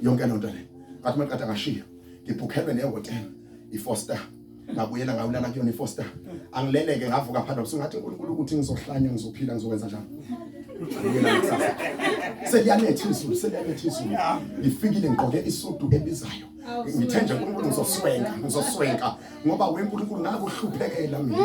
yonke loo nto le ngathi maqeda ngashiya ngibhukhelwe nehotel i-four star ngabuyela ngawulala kuyona i-four star angileleke ngavuka phakathi usungathi uNkulunkulu ukuthi ngizohlanya ngizophila ngizokwenza njani Ngabuyela kusasa seliyanetha izulu seliyanetha izulu ngifikile ngigqoke isudu ebizayo ngithe nje uNkulunkulu ngizoswenka ngizoswenka ngoba weNkulunkulu ngakuhluphekela mina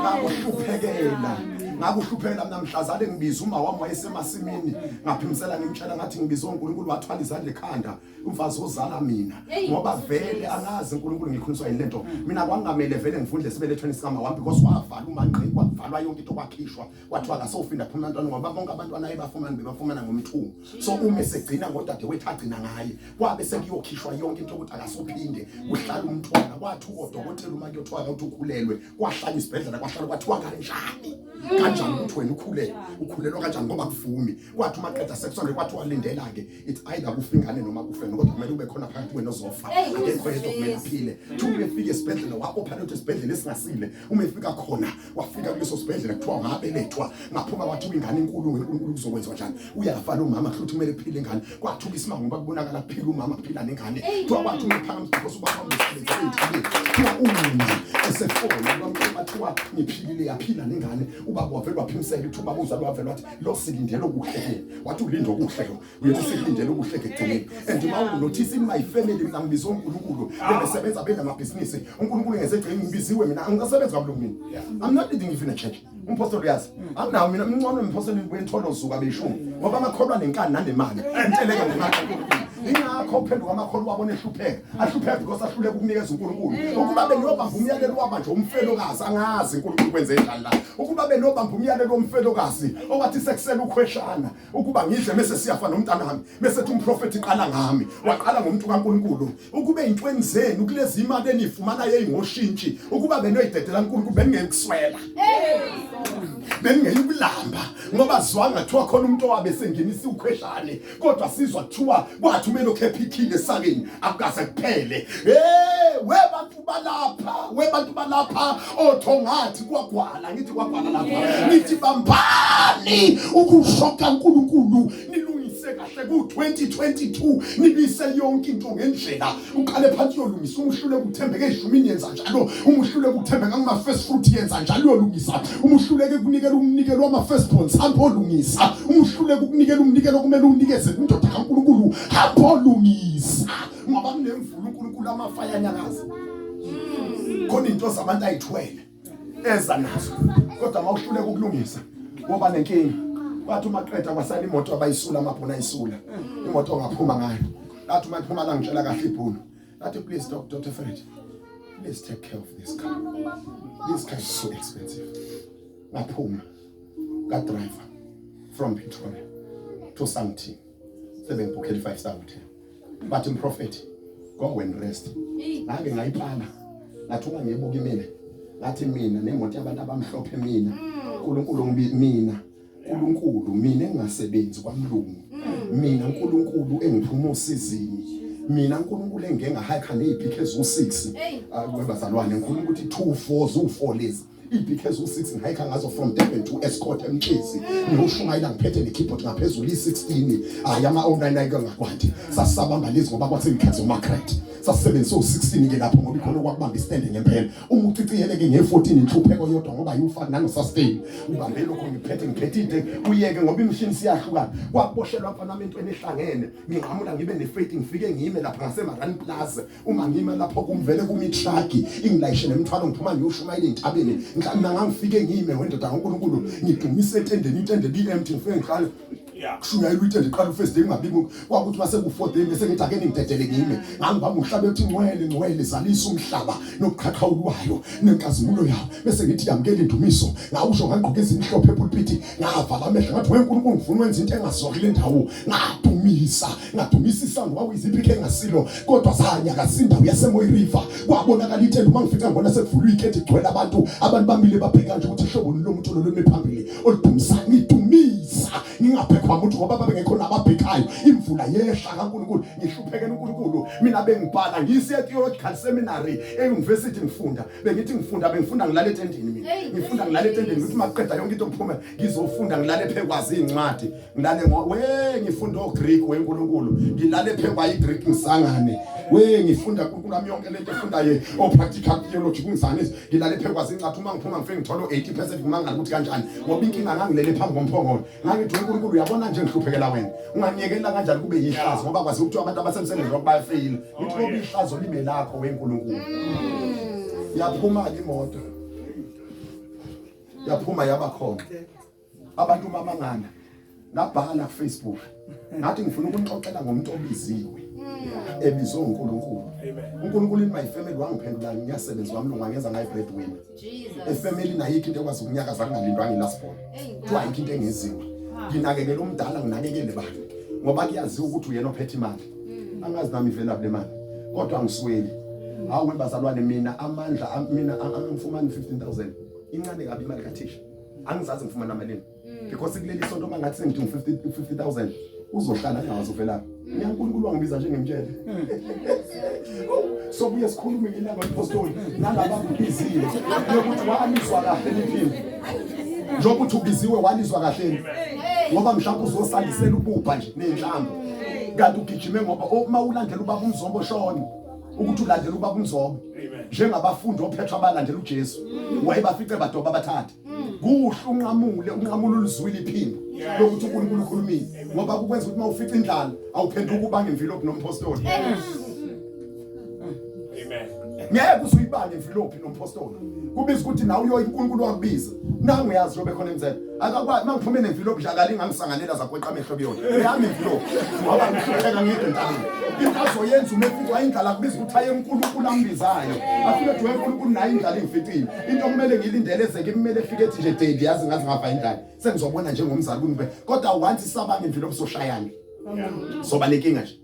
ngakuhluphekela ngakuhluphekela mina mhlazane ngibiza uma wami wayesemasimini ngaphimisela ngimtshela ngathi ngibiza uNkulunkulu wathwala izandla ekhanda umfazi ozala mina ngoba vele angazi uNkulunkulu ngikhuliswa yini lento mina kwangamele vele ngivundle esibelethweni sikama wami because wavala umanqi kwavala Kwavalwa yonke into, kwakhishwa, kwathiwa akasofinda phuma abantwana, ngoba bonke abantwana ayebafumana bebafumana ngomthungo. So uma esegcina ngodadewethu agcina ngaye, kwabe sekuyokhishwa yonke into ukuthi akasophinde kuhlala umntwana. Kwathi udokotela uma kuyothiwa ukuthi ukhulelwe, kwahlala isibhedlela, kwahlala kwathiwa kanjani kanjani ukuthi wena ukhulelwe, ukhulelwa kanjani ngoba kuvumi. Kwathi uma qeda sekusonde kwathiwa lindela-ke, it's either kufa ingane noma kufe, kodwa kumele ube khona phakathi kwena ozofa, akekho yedwa kumele aphile. Thi uma efika esibhedlela wa-operate esibhedlela esingasile, uma efika khona wafika kuleso sibhedlela kuthiwa ngabelethwa, ngaphuma kwathiwa ingane inkulu, uNkulunkulu kuzokwenziwa njani, uyafa lo mama kusho ukuthi kumele kuphile ingane. Kwathuka isimanga ngoba kubonakala kuphila umama kuphila nengane. Kuthiwa kwathi umephakamisa because ubaba wamsebenzi ey'ntabeni, kuthiwa uma esefona kwathiwa ngiphilile, yaphila nengane. Ubaba wavele waphimisela ukuthi ubaba uzalo wavele wathi lo silindele okuhle ke, wathi ulinde okuhle lo, uyethi silindele okuhle ke ekugcineni. And uma unothisa in my family, mina ngibizwe uNkulunkulu, bebesebenza benamabhizinisi, uNkulunkulu ngeze egcini ngibiziwe mina, angisasebenzi kwabulungu mina. I'm not leading even a church. Umpostoli uyazi anginawo mina, mncono umpostoli wentolo zuka beyishumi ngoba amakholwa nenkani nanemali inteleka ngemali kaNkulunkulu. Ingakho uphenduka amakholwa wabona ehlupheka, ahlupheka because ahluleka ukunikeza uNkulunkulu. Ukuba beniyobamba umyalelo wabanje umfelokazi, angazi uNkulunkulu kwenze njani la. Ukuba beniyobamba umyalelo womfelokazi owathi sekusele ukhweshana ukuba ngidle mese siyafa nomntanami, bese ethi umprofethi qala ngami, waqala ngomuntu kaNkulunkulu. Ukube intweni zenu kulezi imali enifumana yeyingoshintshi, ukuba benoyidedela uNkulunkulu beningeke beningeyukulamba, ngoba zwanga kuthiwa khona umuntu owabe sengenisa ukhweshane, kodwa sizwa kuthiwa kwathi umele okhephikile esakeni akukaze kuphele. Hey, we bantu balapha, we bantu balapha othongathi kwagwala, ngithi kwagwala lapha, ngithi bambani ukusho kaNkulunkulu, nilungise kahle ku-2022, nibise yonke into ngendlela. Uqale phansi uyolungisa, uma uhluleka ukuthembeka eyishumini yenza njalo, uma uhluleka ukuthembeka kuma-first fruit yenza njalo uyolungisa, uma uhluleka ukunikela umnikelo wama-first borns hamba olungisa, uma uhluleka ukunikela umnikelo kumele uwunikeze kwindoda kaNkulunkulu hamba olungisa, ngoba kunemvula uNkulunkulu amafa ayanyakaza. Khona into zabantu ayithwele eza nazo, kodwa uma uhluleka ukulungisa woba nenkinga. Kwathi uma qeda kwasala imoto abayisula, amabhona ayisula imoto ongaphuma ngayo. Lathi uma iphuma la ngitshela kahle ibhunu, lathi please Dr. Fred, please take care of this car, this car is so expensive. Ngaphuma ka driver from Pretoria to Sandton, sebengibhukhela i-5 star hotel, bathi mprofethi go and rest. Ngake ngayipala, ngathi uma ngiyibuka imina, ngathi mina nemoto yabantu abamhlophe, mina uNkulunkulu mina uNkulunkulu mina engingasebenzi kwamlungu, mina uNkulunkulu engiphuma osizini, mina uNkulunkulu engeke ngahayikha nezipikhe ezu6 webazalwane, ngikhuluma ukuthi 2 4 zu4 lezi iy'pikhe eziwu-6 ngihayikha ngazo from Durban to Escort eMtshezi, ngiyoshumayela ngiphethe ne-keyboard ngaphezulu i-16, hhayi ama-09 ke ngakwandi sasisabamba lezi ngoba kwase ngikhathi zomakret sasisebenzise u-16 ke lapho ngoba ikhona okwakubamba isitende ngempela. Uma uciciyeleke nge-14 inhlupheko yodwa ngoba ayufaki nano-sustain, ubambe lokho ngiphethe ngiphethe into uyeke ngoba imishini siyahlukana. Kwaboshelwa mfana wami entweni ehlangene, nginqamula ngibe ne-faith, ngifike ngime lapha ngasemarani Plaza. Uma ngima lapho kumvele kumi truck ingilayishe nemithwalo, ngiphuma ngiyoshumayela entabeni. Mina ngangifike ngime wendoda kaNkulunkulu, ngidumise etendeni, itende li-empty, ngifike ngihlale kushunyayelwa itende iqala u-first day kungabikho. Kwakuthi mase ku-fourth day bese ngithi ake ningidedele ngime, ngangibamba umhlaba ethi ngcwele ngcwele zalisa umhlaba nokuqhaqhawulwayo nenkazimulo yawo, bese ngithi yamukela indumiso. Ngawusho ngagqoka ezimhlophe epulpiti, ngavala amehlo, ngathi weNkulunkulu ngifuna wenza into engaziwa kule ndawo. Ngadumisa, ngadumisa isango, kwakuyiziphi engasilo kodwa zanyakaza indawo yaseMoy River. Kwabonakala itende uma ngifika ngibona sekuvulwa ikhethi kugcwele abantu, abantu bamile babheka nje ukuthi hlobo lo muntu lo lumi phambili oludumisa. Ngidumisa ngingabhekwa muntu ngoba babengekho nababhekayo. Imvula yehla kaNkulunkulu, ngihluphekela uNkulunkulu mina. Bengibhala ngise theological seminary e-university ngifunda, bengithi ngifunda bengifunda ngilale etendeni mina, ngifunda ngilale etendeni, ngithi maqeda yonke into ngiphume ngizofunda ngilale phekwazi incwadi, ngilale ngo we ngifunda oGreek weNkulunkulu, ngilale phekwa iGreek ngisangane we ngifunda uNkulunkulu wami yonke lento efundayo o practical theology kungisanisa, ngilale phekwazi incwadi. Uma ngiphuma ngifike ngithola 80% ngimangala ukuthi kanjani, ngoba inkinga ngangilele phambi komphongolo, ngangithi uNkulunkulu uyabona nje ngihluphekela wena, unganyekela kanjani kube yihlazo, ngoba kwazi ukuthi abantu abasemsebenzini wakho bayafeyila, ngithi ngoba ihlazo libe lakho weNkulunkulu. Yaphuma ke imoto, yaphuma yaba khona abantu mamangana. Ngabhala ku Facebook ngathi ngifuna ukunixoxela ngomuntu obiziwe. Ebizwe uNkulunkulu. UNkulunkulu in my family wangiphendula ngiyasebenza wamlungu wangenza ngayi breadwinner. Efamily nayikho into ekwazi ukunyakaza kungalindwanga ilast born. Kuthiwa ayikho into engeziwa. Nginakekela umdala nginakekele bani ngoba kuyaziwa ukuthi uyena ophethe imali. Angazi nami ivelaphi le mali kodwa angisweli. Hawu bazalwane mina amandla mina angifumani 15000 incane kabi imali kathisha. Angizazi ngifumana malini. Because kuleli sonto uma ngathi sengidinga 50000 uzohlala engawazi uvelaphi. Mina uNkulunkulu wangibiza nje ngimtshele. Sobuye sikhulume ngelanga lomphostoli nalaba ababizile yokuthi walizwa kahle liphimbo. Njengoba uthi ubiziwe walizwa kahle ngoba mhlawumbe uzosandisela ububha nje nenhlambu. Kanti ugijime ngoba uma ulandela ubaba uMzombo shona ukuthi ulandela ubaba uMzombo njengabafundi oPetro abalandela uJesu wayebafice badoba abathatha kuhle unqamule unqamule ulizwile iphimbo lokuthi uNkulunkulu ukhulumile ngoba kukwenza ukuthi mawufica indlala awuphenduka ubange imvilophi nomphostoli. Amen. Ngeke usuyibange imvilophi nomphostoli, kubiza ukuthi nawe uyoyi uNkulunkulu wakubiza nangu uyazi lobe khona emzela akakwazi mangiphume nemvilophi nje akalinga ngisanganela zakweqa amehlo kuyona yami imvilophi ngoba ngihlupheka ngedwa entabeni. Into azoyenza uma eficwa indlala kubiza ukuthi aye uNkulunkulu ambizayo afike ethi uNkulunkulu naye indlala ingificile into okumele ngilindele ezeke kumele efike ethi nje daddy yazi ngazi ngafa indlala sengizobona njengomzali kungibe kodwa once isabanga imvilophi soshayana soba nenkinga nje.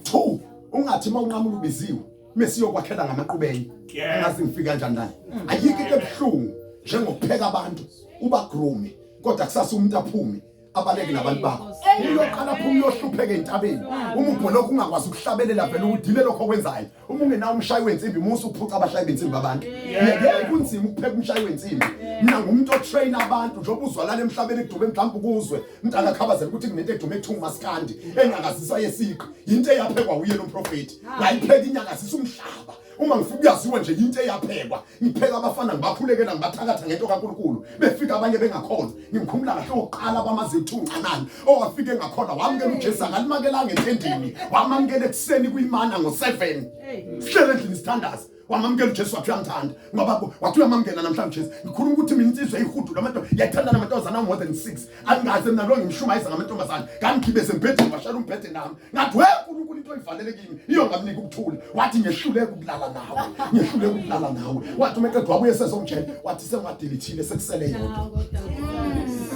Two, ungathi uma unqamula ubiziwe mesiyokwakhela ngamaqubeni angazi ngifika kanjani lana. Ayikho into ebuhlungu njengokupheka abantu ubagroome kodwa kusasa umuntu aphume abaleke nabantu bakho. Uyoqala phuma uyohlupheka entabeni uma ubholokhu ungakwazi ukuhlabelela vele udile lokho okwenzayo. Uma ungenawo umshayi wensimbi musa ukuphuca abashayi bensimbi abantu. Ngeke kunzima ukupheka umshayi wensimbi. Mina ngumuntu otrain abantu njengoba uzwalala emhlabeni kudube mhlawumbe ukuzwe mntaka khabazela ukuthi kunento edume ekuthiwa umaskandi enyakaziswa yesiqi yinto eyaphekwa uye lo mprofeti ngayipheka inyakazisa umhlaba. Uma ngifika kuyaziwa nje yinto eyaphekwa. Ngipheka abafana ngibakhulekela ngibathakatha ngento kaNkulunkulu befika abanye bengakholwa. Ngimkhumula kahle oqala bamazi kuthiwa uncanani owafika engakholwa wamukela uJesu akalimakelanga etendini wamamukela ekuseni kuyimana ngo-7 sihlele endlini sithandaza wamamukela uJesu wathi uyamthanda ngoba wathi uyamamukela namhlanje uJesu. Ngikhuluma ukuthi mina insizwa eyihudu lamanto yayithanda namantombazana more than 6 angaze mina lo ngimshumayeza ngamantombazana ngangigibeze embhedeni washaya umbhede nami ngathi we uNkulunkulu into oyivalele kimi iyo ngamnika ukuthula. Wathi ngehluleka ukulala nawe ngehluleka ukulala nawe. Wathi uma eqeda wabuye sezongitshela wathi sengiwadilithile sekusele yodwa.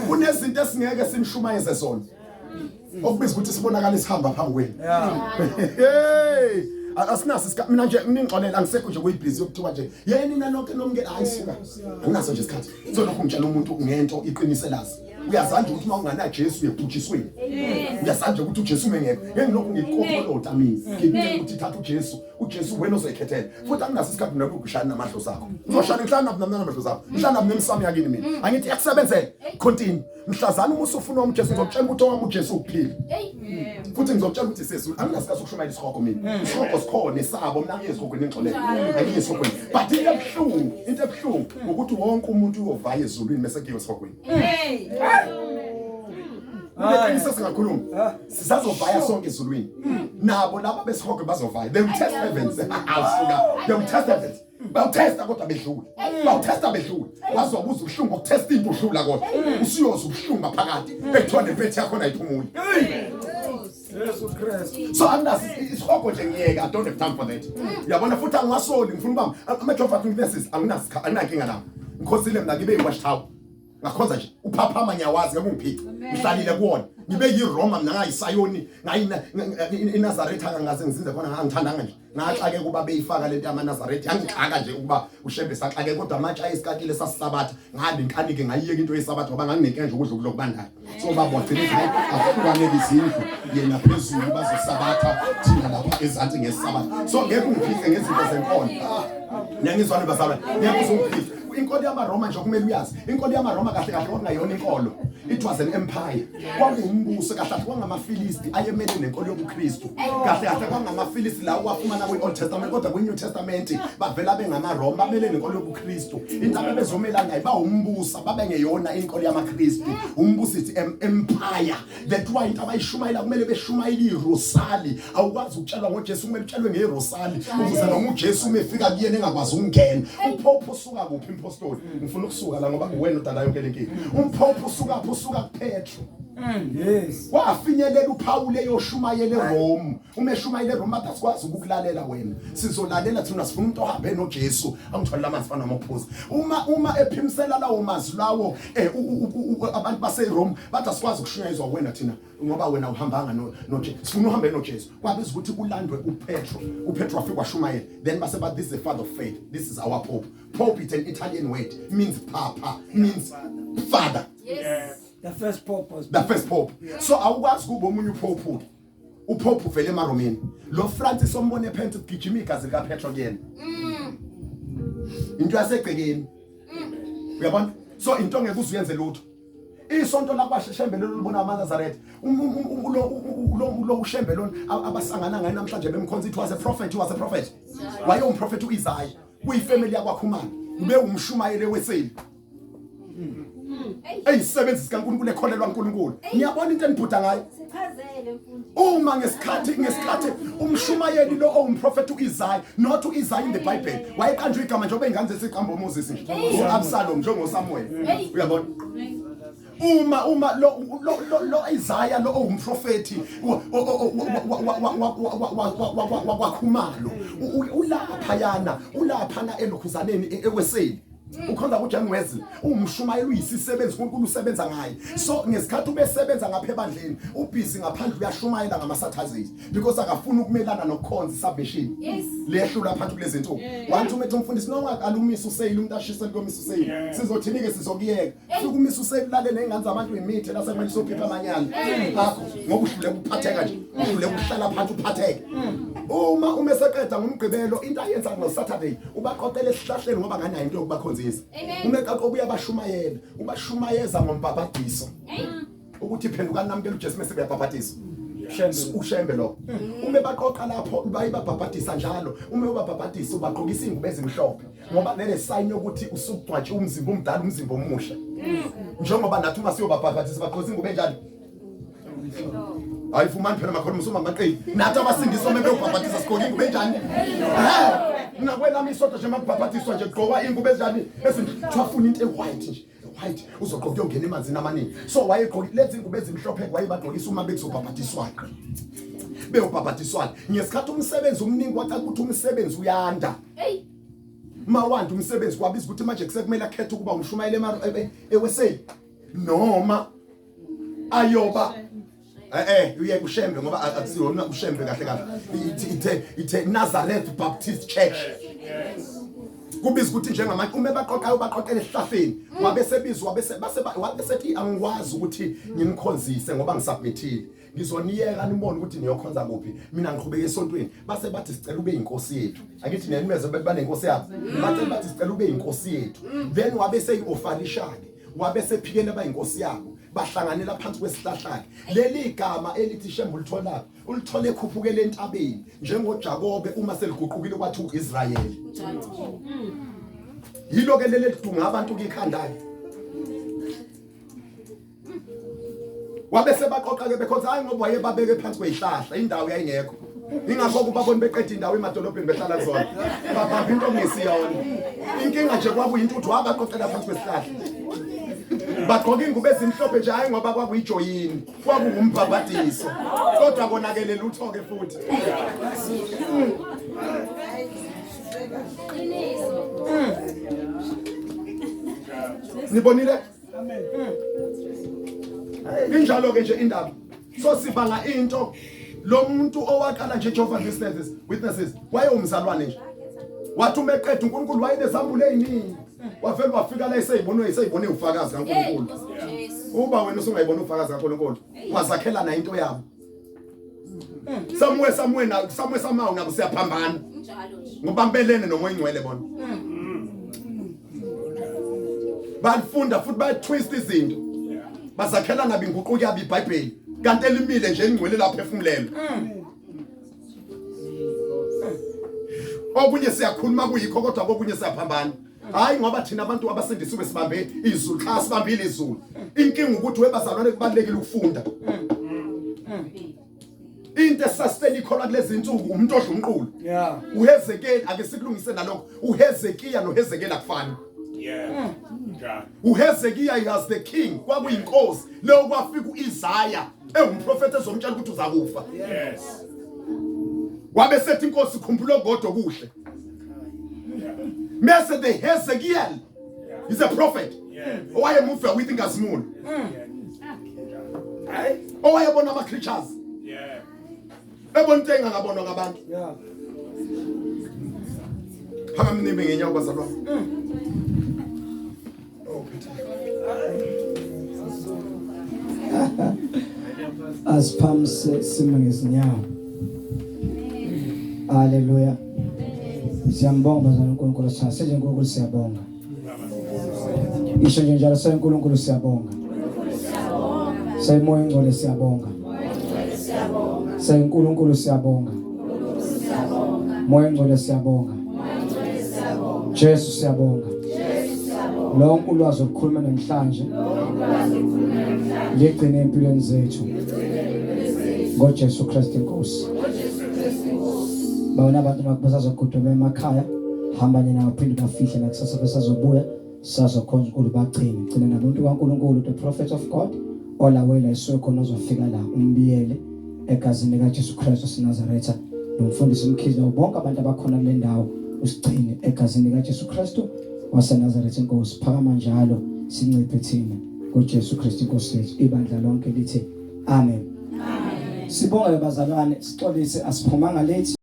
Kunezinto esingeke sinishumayeze zona okubiza ukuthi sibonakale sihamba phambi kwenu. Hey, asinaso isikhathi mina nje ningixolela angisekho nje kuyibhizi yokuthiwa nje yeni nina nonke nomke hayi suka anginaso nje isikhathi solokhu ngitshela umuntu ngento iqiniselazi. Uyazanja ukuthi uma ungana Jesu uyebhujisweni. Uyazanja ukuthi uJesu umengekho ngeke ngilokhu ngikopolota mina ngikutshela ukuthi thatha uJesu uJesu wena ozoyikhethela. Futhi anginaso isikhathi mina ukushaya namadlozi akho ngizoshaya ngihlala nabo namadlozi akho ngihlala nabo nemsamo yakini mina angithi yakusebenzela continue. Mhlazana uma usufuna uJesu ngizokutshela ukuthi owami uJesu ukuphila futhi ngizokutshela ukuthi sezulu anginasikhathi sokushumayela isihogo mina. Isihogo sikhona esabo mina angiye esihogweni ngixolele angiye esihogweni but into ebuhlungu into ebuhlungu ukuthi wonke umuntu uyovaya ezulwini bese kuyiwe esihogweni. Kuneqiniso singakhuluma sisazovaya sonke ezulwini. Nabo laba besihogo bazovaya. They will test heavens. Awusuka they will test heavens. Bawuthesta kodwa bedlula bawuthesta bedlula wazobuza ubuhlungu bokuthesta into udlula kodwa usuyoza ubuhlungu ngaphakathi ekuthiwa nempethe yakho ayiphumuli. Jesu Kristu. So anginaso isihogo nje ngiyeke I don't have time for that. Uyabona futhi angiwasoli ngifuna ubamba ama-Jehovah's Witnesses anginasikha anginankinga nabo. Ngikhosile mina ngibe yi-watch tower. Ngakhonza nje uphaphama ngiyawazi ngeke ungiphice. Ngihlalile kuwona. Ngibe yiRoma mina ngayisayoni ngayina iNazaretha ngaze ngizinze khona ngangithandanga nje. Ngaxake kuba beyifaka lento yamaNazaretha yangixaka nje ukuba uShembe saxake kodwa amatshe ayesikakile sasisabatha ngabe inkanike ngayiyeka into yesabatha ngoba nganginenkinga nje ukudla okubandayo. So baba wagcina ethi hayi akuhlukaneke izindlu yena phezulu bazosabatha thina lapha ezansi ngesabatha. So ngeke ungiphice ngezinto zenkolo. Niyangizwa bazalwane? Ngeke uzungiphice. Inkolo yamaRoma nje kumele uyazi. Inkolo yamaRoma kahle kahle kwakungayona inkolo. It was an empire. Kwakungumbuso kahle kahle kwangamaFilisti ayemele nenkolo yobuKristu. Kahle kahle kwangamaFilisti lawo wafumana kwi-Old Testament kodwa kwi-New Testament bavela bengamaRoma bamele nenkolo yobuKristu. Into ababezomela ngayo bawumbusa babengeyona inkolo yamaKristu. Umbuso ithi empire. That why into abayishumayela kumele beshumayele irosali. Awukwazi ukutshelwa ngoJesu kumele utshelwe ngerosali ukuze noma uJesu uma efika kuyena engakwazi ukungena. Uphopho usuka kuphi impostoli? Ngifuna ukusuka la ngoba uwena odala yonke lenkinga. Umphopho usuka phi? Usuka kuPetro. Yes. Wafinyelela uPaul eyoshumayela eRome. Uma eshumayela eRome bathi asikwazi ukukulalela wena. Sizolalela thina sifuna umuntu ohambe noJesu. Angitholela amanzi fana nomophuza. Uma ephimsela lawo mazwi lawo abantu baseRome bathi asikwazi ukushunyayezwa wena thina ngoba wena uhambanga noJesu. Sifuna uhambe noJesu. Kwabiza ukuthi kulandwe uPetro. UPetro wafika washumayela. Then base bathi this is the father of faith. This is our pope. Pope is an Italian word. Means papa. Means father. Yes. The first pope was the first pope. Yeah. So awukwazi kuba omunye upope. Upope uvele emaRomeni. Lo Francis ombone phansi kugijima igazi lika Petro kuyena. Into yasegcekeni. Uyabona? So into ngeke uzuyenze lutho. Isonto lakwashembe lolu libona amaNazaretha. Lo ushembe lona abasangana ngaye namhlanje bemkhonza it was a prophet, he was a prophet. Wayewumprofeti uIsaiah. Kuyifamily yakwaKhumalo. Ube umshumayeli weseli. Eyisebenzi sikaNkulunkulu ekholelwa uNkulunkulu. Niyabona into enibhuda ngayo? Sichazele mfundi. Uma ngesikhathi umshumayeli lo owumprofeti uIsaiah, not uIsaiah in the Bible. Wayeqanjwe igama njengoba ingane zesiqamba uMoses nje. UAbsalom njengoSamuel. Uyabona? Uma lo Isaiah lo owumprofeti wakwaKhumalo ulapha yana ulaphana elokhuzaneni eweseli. Ukhonza kuJohn Wesley uwumshumayeli uyisisebenzi uNkulunkulu usebenza ngaye. So ngesikhathi ubesebenza ngapha ebandleni ubhizi ngaphandle uyashumayela ngama-Saturdays because akafuni ukumelana nokukhonza isubmission. Yes. Lehlula phakathi kulezi nsuku. Wathi uma ethi umfundisi nongaqala umisa useyile umuntu ashise likomisa useyile. Sizothini ke sizokuyeka. Fika umisa useyile ulale nezingane zabantu imithe la sekumele usophipha amanyala. Akho ngoba uhluleka ukuphatheka nje. Uhluleka ukuhlala phansi uphatheke. Uma eseqeda ngomgqibelo into ayenza ngo Saturday ubaqoqela esihlahleni ngoba nganayo into yokubakhonzisa. Uma eqoqa ubuya bashumayela, ubashumayeza ngombhabhadiso. Ukuthi phendukani namukela uJesu mase beyabhabhadiswa. Ushembe lo. Uma baqoqa lapho baye babhabhadisa njalo. Uma ubabhabhadisa ubagqokisa ingubo ezimhlophe ngoba lele sign yokuthi usugcwatshe umzimba omdala umzimba omusha. Njengoba nathi uma siyobabhabhadisa bagqokisa ingubo enjani? Hayi vumani phela makhona musuma amaqili. Nathi abasindiswa uma beyobhabhadisa sigqoka ingubo enjani? Mina kwelami isonto nje makubhabhadiswa nje kugqokwa ingubo enjani? Ezinto into e-white nje. White uzogqoka uyongena emanzini amaningi. So wayegqoka lezi ingubo ezimhlophe wayebagqokisa uma bekuzobhabhadiswa. Beyobhabhadiswa. Ngesikhathi umsebenzi omningi wacaca ukuthi umsebenzi uyanda. Hey. Mawanda umsebenzi kwabiza ukuthi manje kusekumele akhethe ukuba umshumayeli eweseli noma ayoba uye kushembe ngoba akusiyona ushembe kahle kahle ithe Nazareth Baptist Church. Kubiza ukuthi njengamanje uma baqoqayo baqoqela esihlahleni wabe sebizwa wabe sethi angikwazi ukuthi ngimkhonzise ngoba ngisubmithile. Ngizoniyeka nibone ukuthi niyokhonza kuphi. Mina ngiqhubeke esontweni. Base bathi sicela ube inkosi yethu. Akithi nenimeze banenkosi yabo. Bathe bathi sicela ube inkosi yethu. Then wabe seyi-offerisha-ke. Wabe sephikela abayinkosi yabo. Bahlanganela phansi kwesihlahla-ke. Leli gama elithi Shembe ulitholaphi? Ulithole ekhuphukele entabeni njengoJakobe uma seliguqukile kwathi uIsrayeli. Yilo ke leli lidunga abantu kikhanda-ke. Wabe sebaqoqa ke bekhonza hayi ngoba wayebabeke phansi kwezihlahla indawo yayingekho. Ingakho kubabona beqeda indawo emadolobheni behlala kuzona. Babamba into ongesiyona. Inkinga nje kwakuyinto ukuthi wabaqoqela phansi kwesihlahla. Bagqoka ingubo ezimhlophe nje hayi ngoba kwakuyijoyini, kwakuwumbhabhadiso. Kodwa konakele lutho ke futhi. Nibonile? Amen. Injalo ke nje indaba. So sibanga into lo muntu owaqala nje Jehovah Witnesses wayewumzalwane nje. Wathi uma eqeda uNkulunkulu wayenezambulo eziningi. Wavele wafika la eseyibone ufakazi kaNkulunkulu. Uba wena usungayibona ufakazi kaNkulunkulu, wazakhela na into yabo. Somewhere somehow nabo siyaphambana. Ngoba mbelene nomoya ingcwele bona. Balifunda futhi bayatwist izinto. Bazakhela nabo inguquko yabo iBhayibheli. Kanti elimile nje elingcwele laphefumulelwe. Okunye siyakhuluma kuyikho kodwa kokunye siyaphambana. Hayi ngoba thina abantu abasindisiwe sibambe izulu, cha sibambile izulu. Inkinga ukuthi webazalwane kubalekile ukufunda. Into esustain ikholwa kulezi insuku umuntu odla umqulu. Yeah. uHezekiel ake sikulungise nalokho. uHezekiya noHezekiel akufani. Yeah. uHezekiya he was the king, kwakuyinkosi leyo. Kwafika uIsaya engumprofeti ezomtshela ukuthi uzakufa. Wabe sethi inkosi, khumbula okodwa kuhle. Mese the Hezekiel is a prophet owayemuva with inkazimulo, owayebona ama creatures, ebona into engangabonwa ngabantu. Phakama nime ngenyawo, bazalwane. Oh, Peter. Asiphamise sime ngezinyawo. Haleluya. Siyambonga bazalwane uNkulunkulu, sithathe uNkulunkulu, siyabonga. Isho nje njalo, seNkulunkulu siyabonga. Seyimoya ingcwele siyabonga. SeNkulunkulu siyabonga. Moya ingcwele siyabonga. Jesu siyabonga. Lonke ulwazi olukhuluma namhlanje ligcine empilweni zethu. NgoJesu Kristu inkosi. Bawona abantu basazogodoma emakhaya, hamba nina uphinde bafihle nakusasa besazobuya sazokhonza uNkulunkulu, bagcine. Gcina nabantu kaNkulunkulu, the prophet of God olawela isuke khona ozofika la, umbiyele egazini likaJesu Kristu waseNazaretha, nomfundisi Mkhize nabo bonke abantu abakhona kule ndawo, usigcine egazini likaJesu Kristu waseNazaretha inkosi. Phakama njalo sinciphe thina ngoJesu Kristu inkosi yethu. Ibandla lonke lithi amen. Amen. Sibonge bazalwane, sixolise asiphumanga late.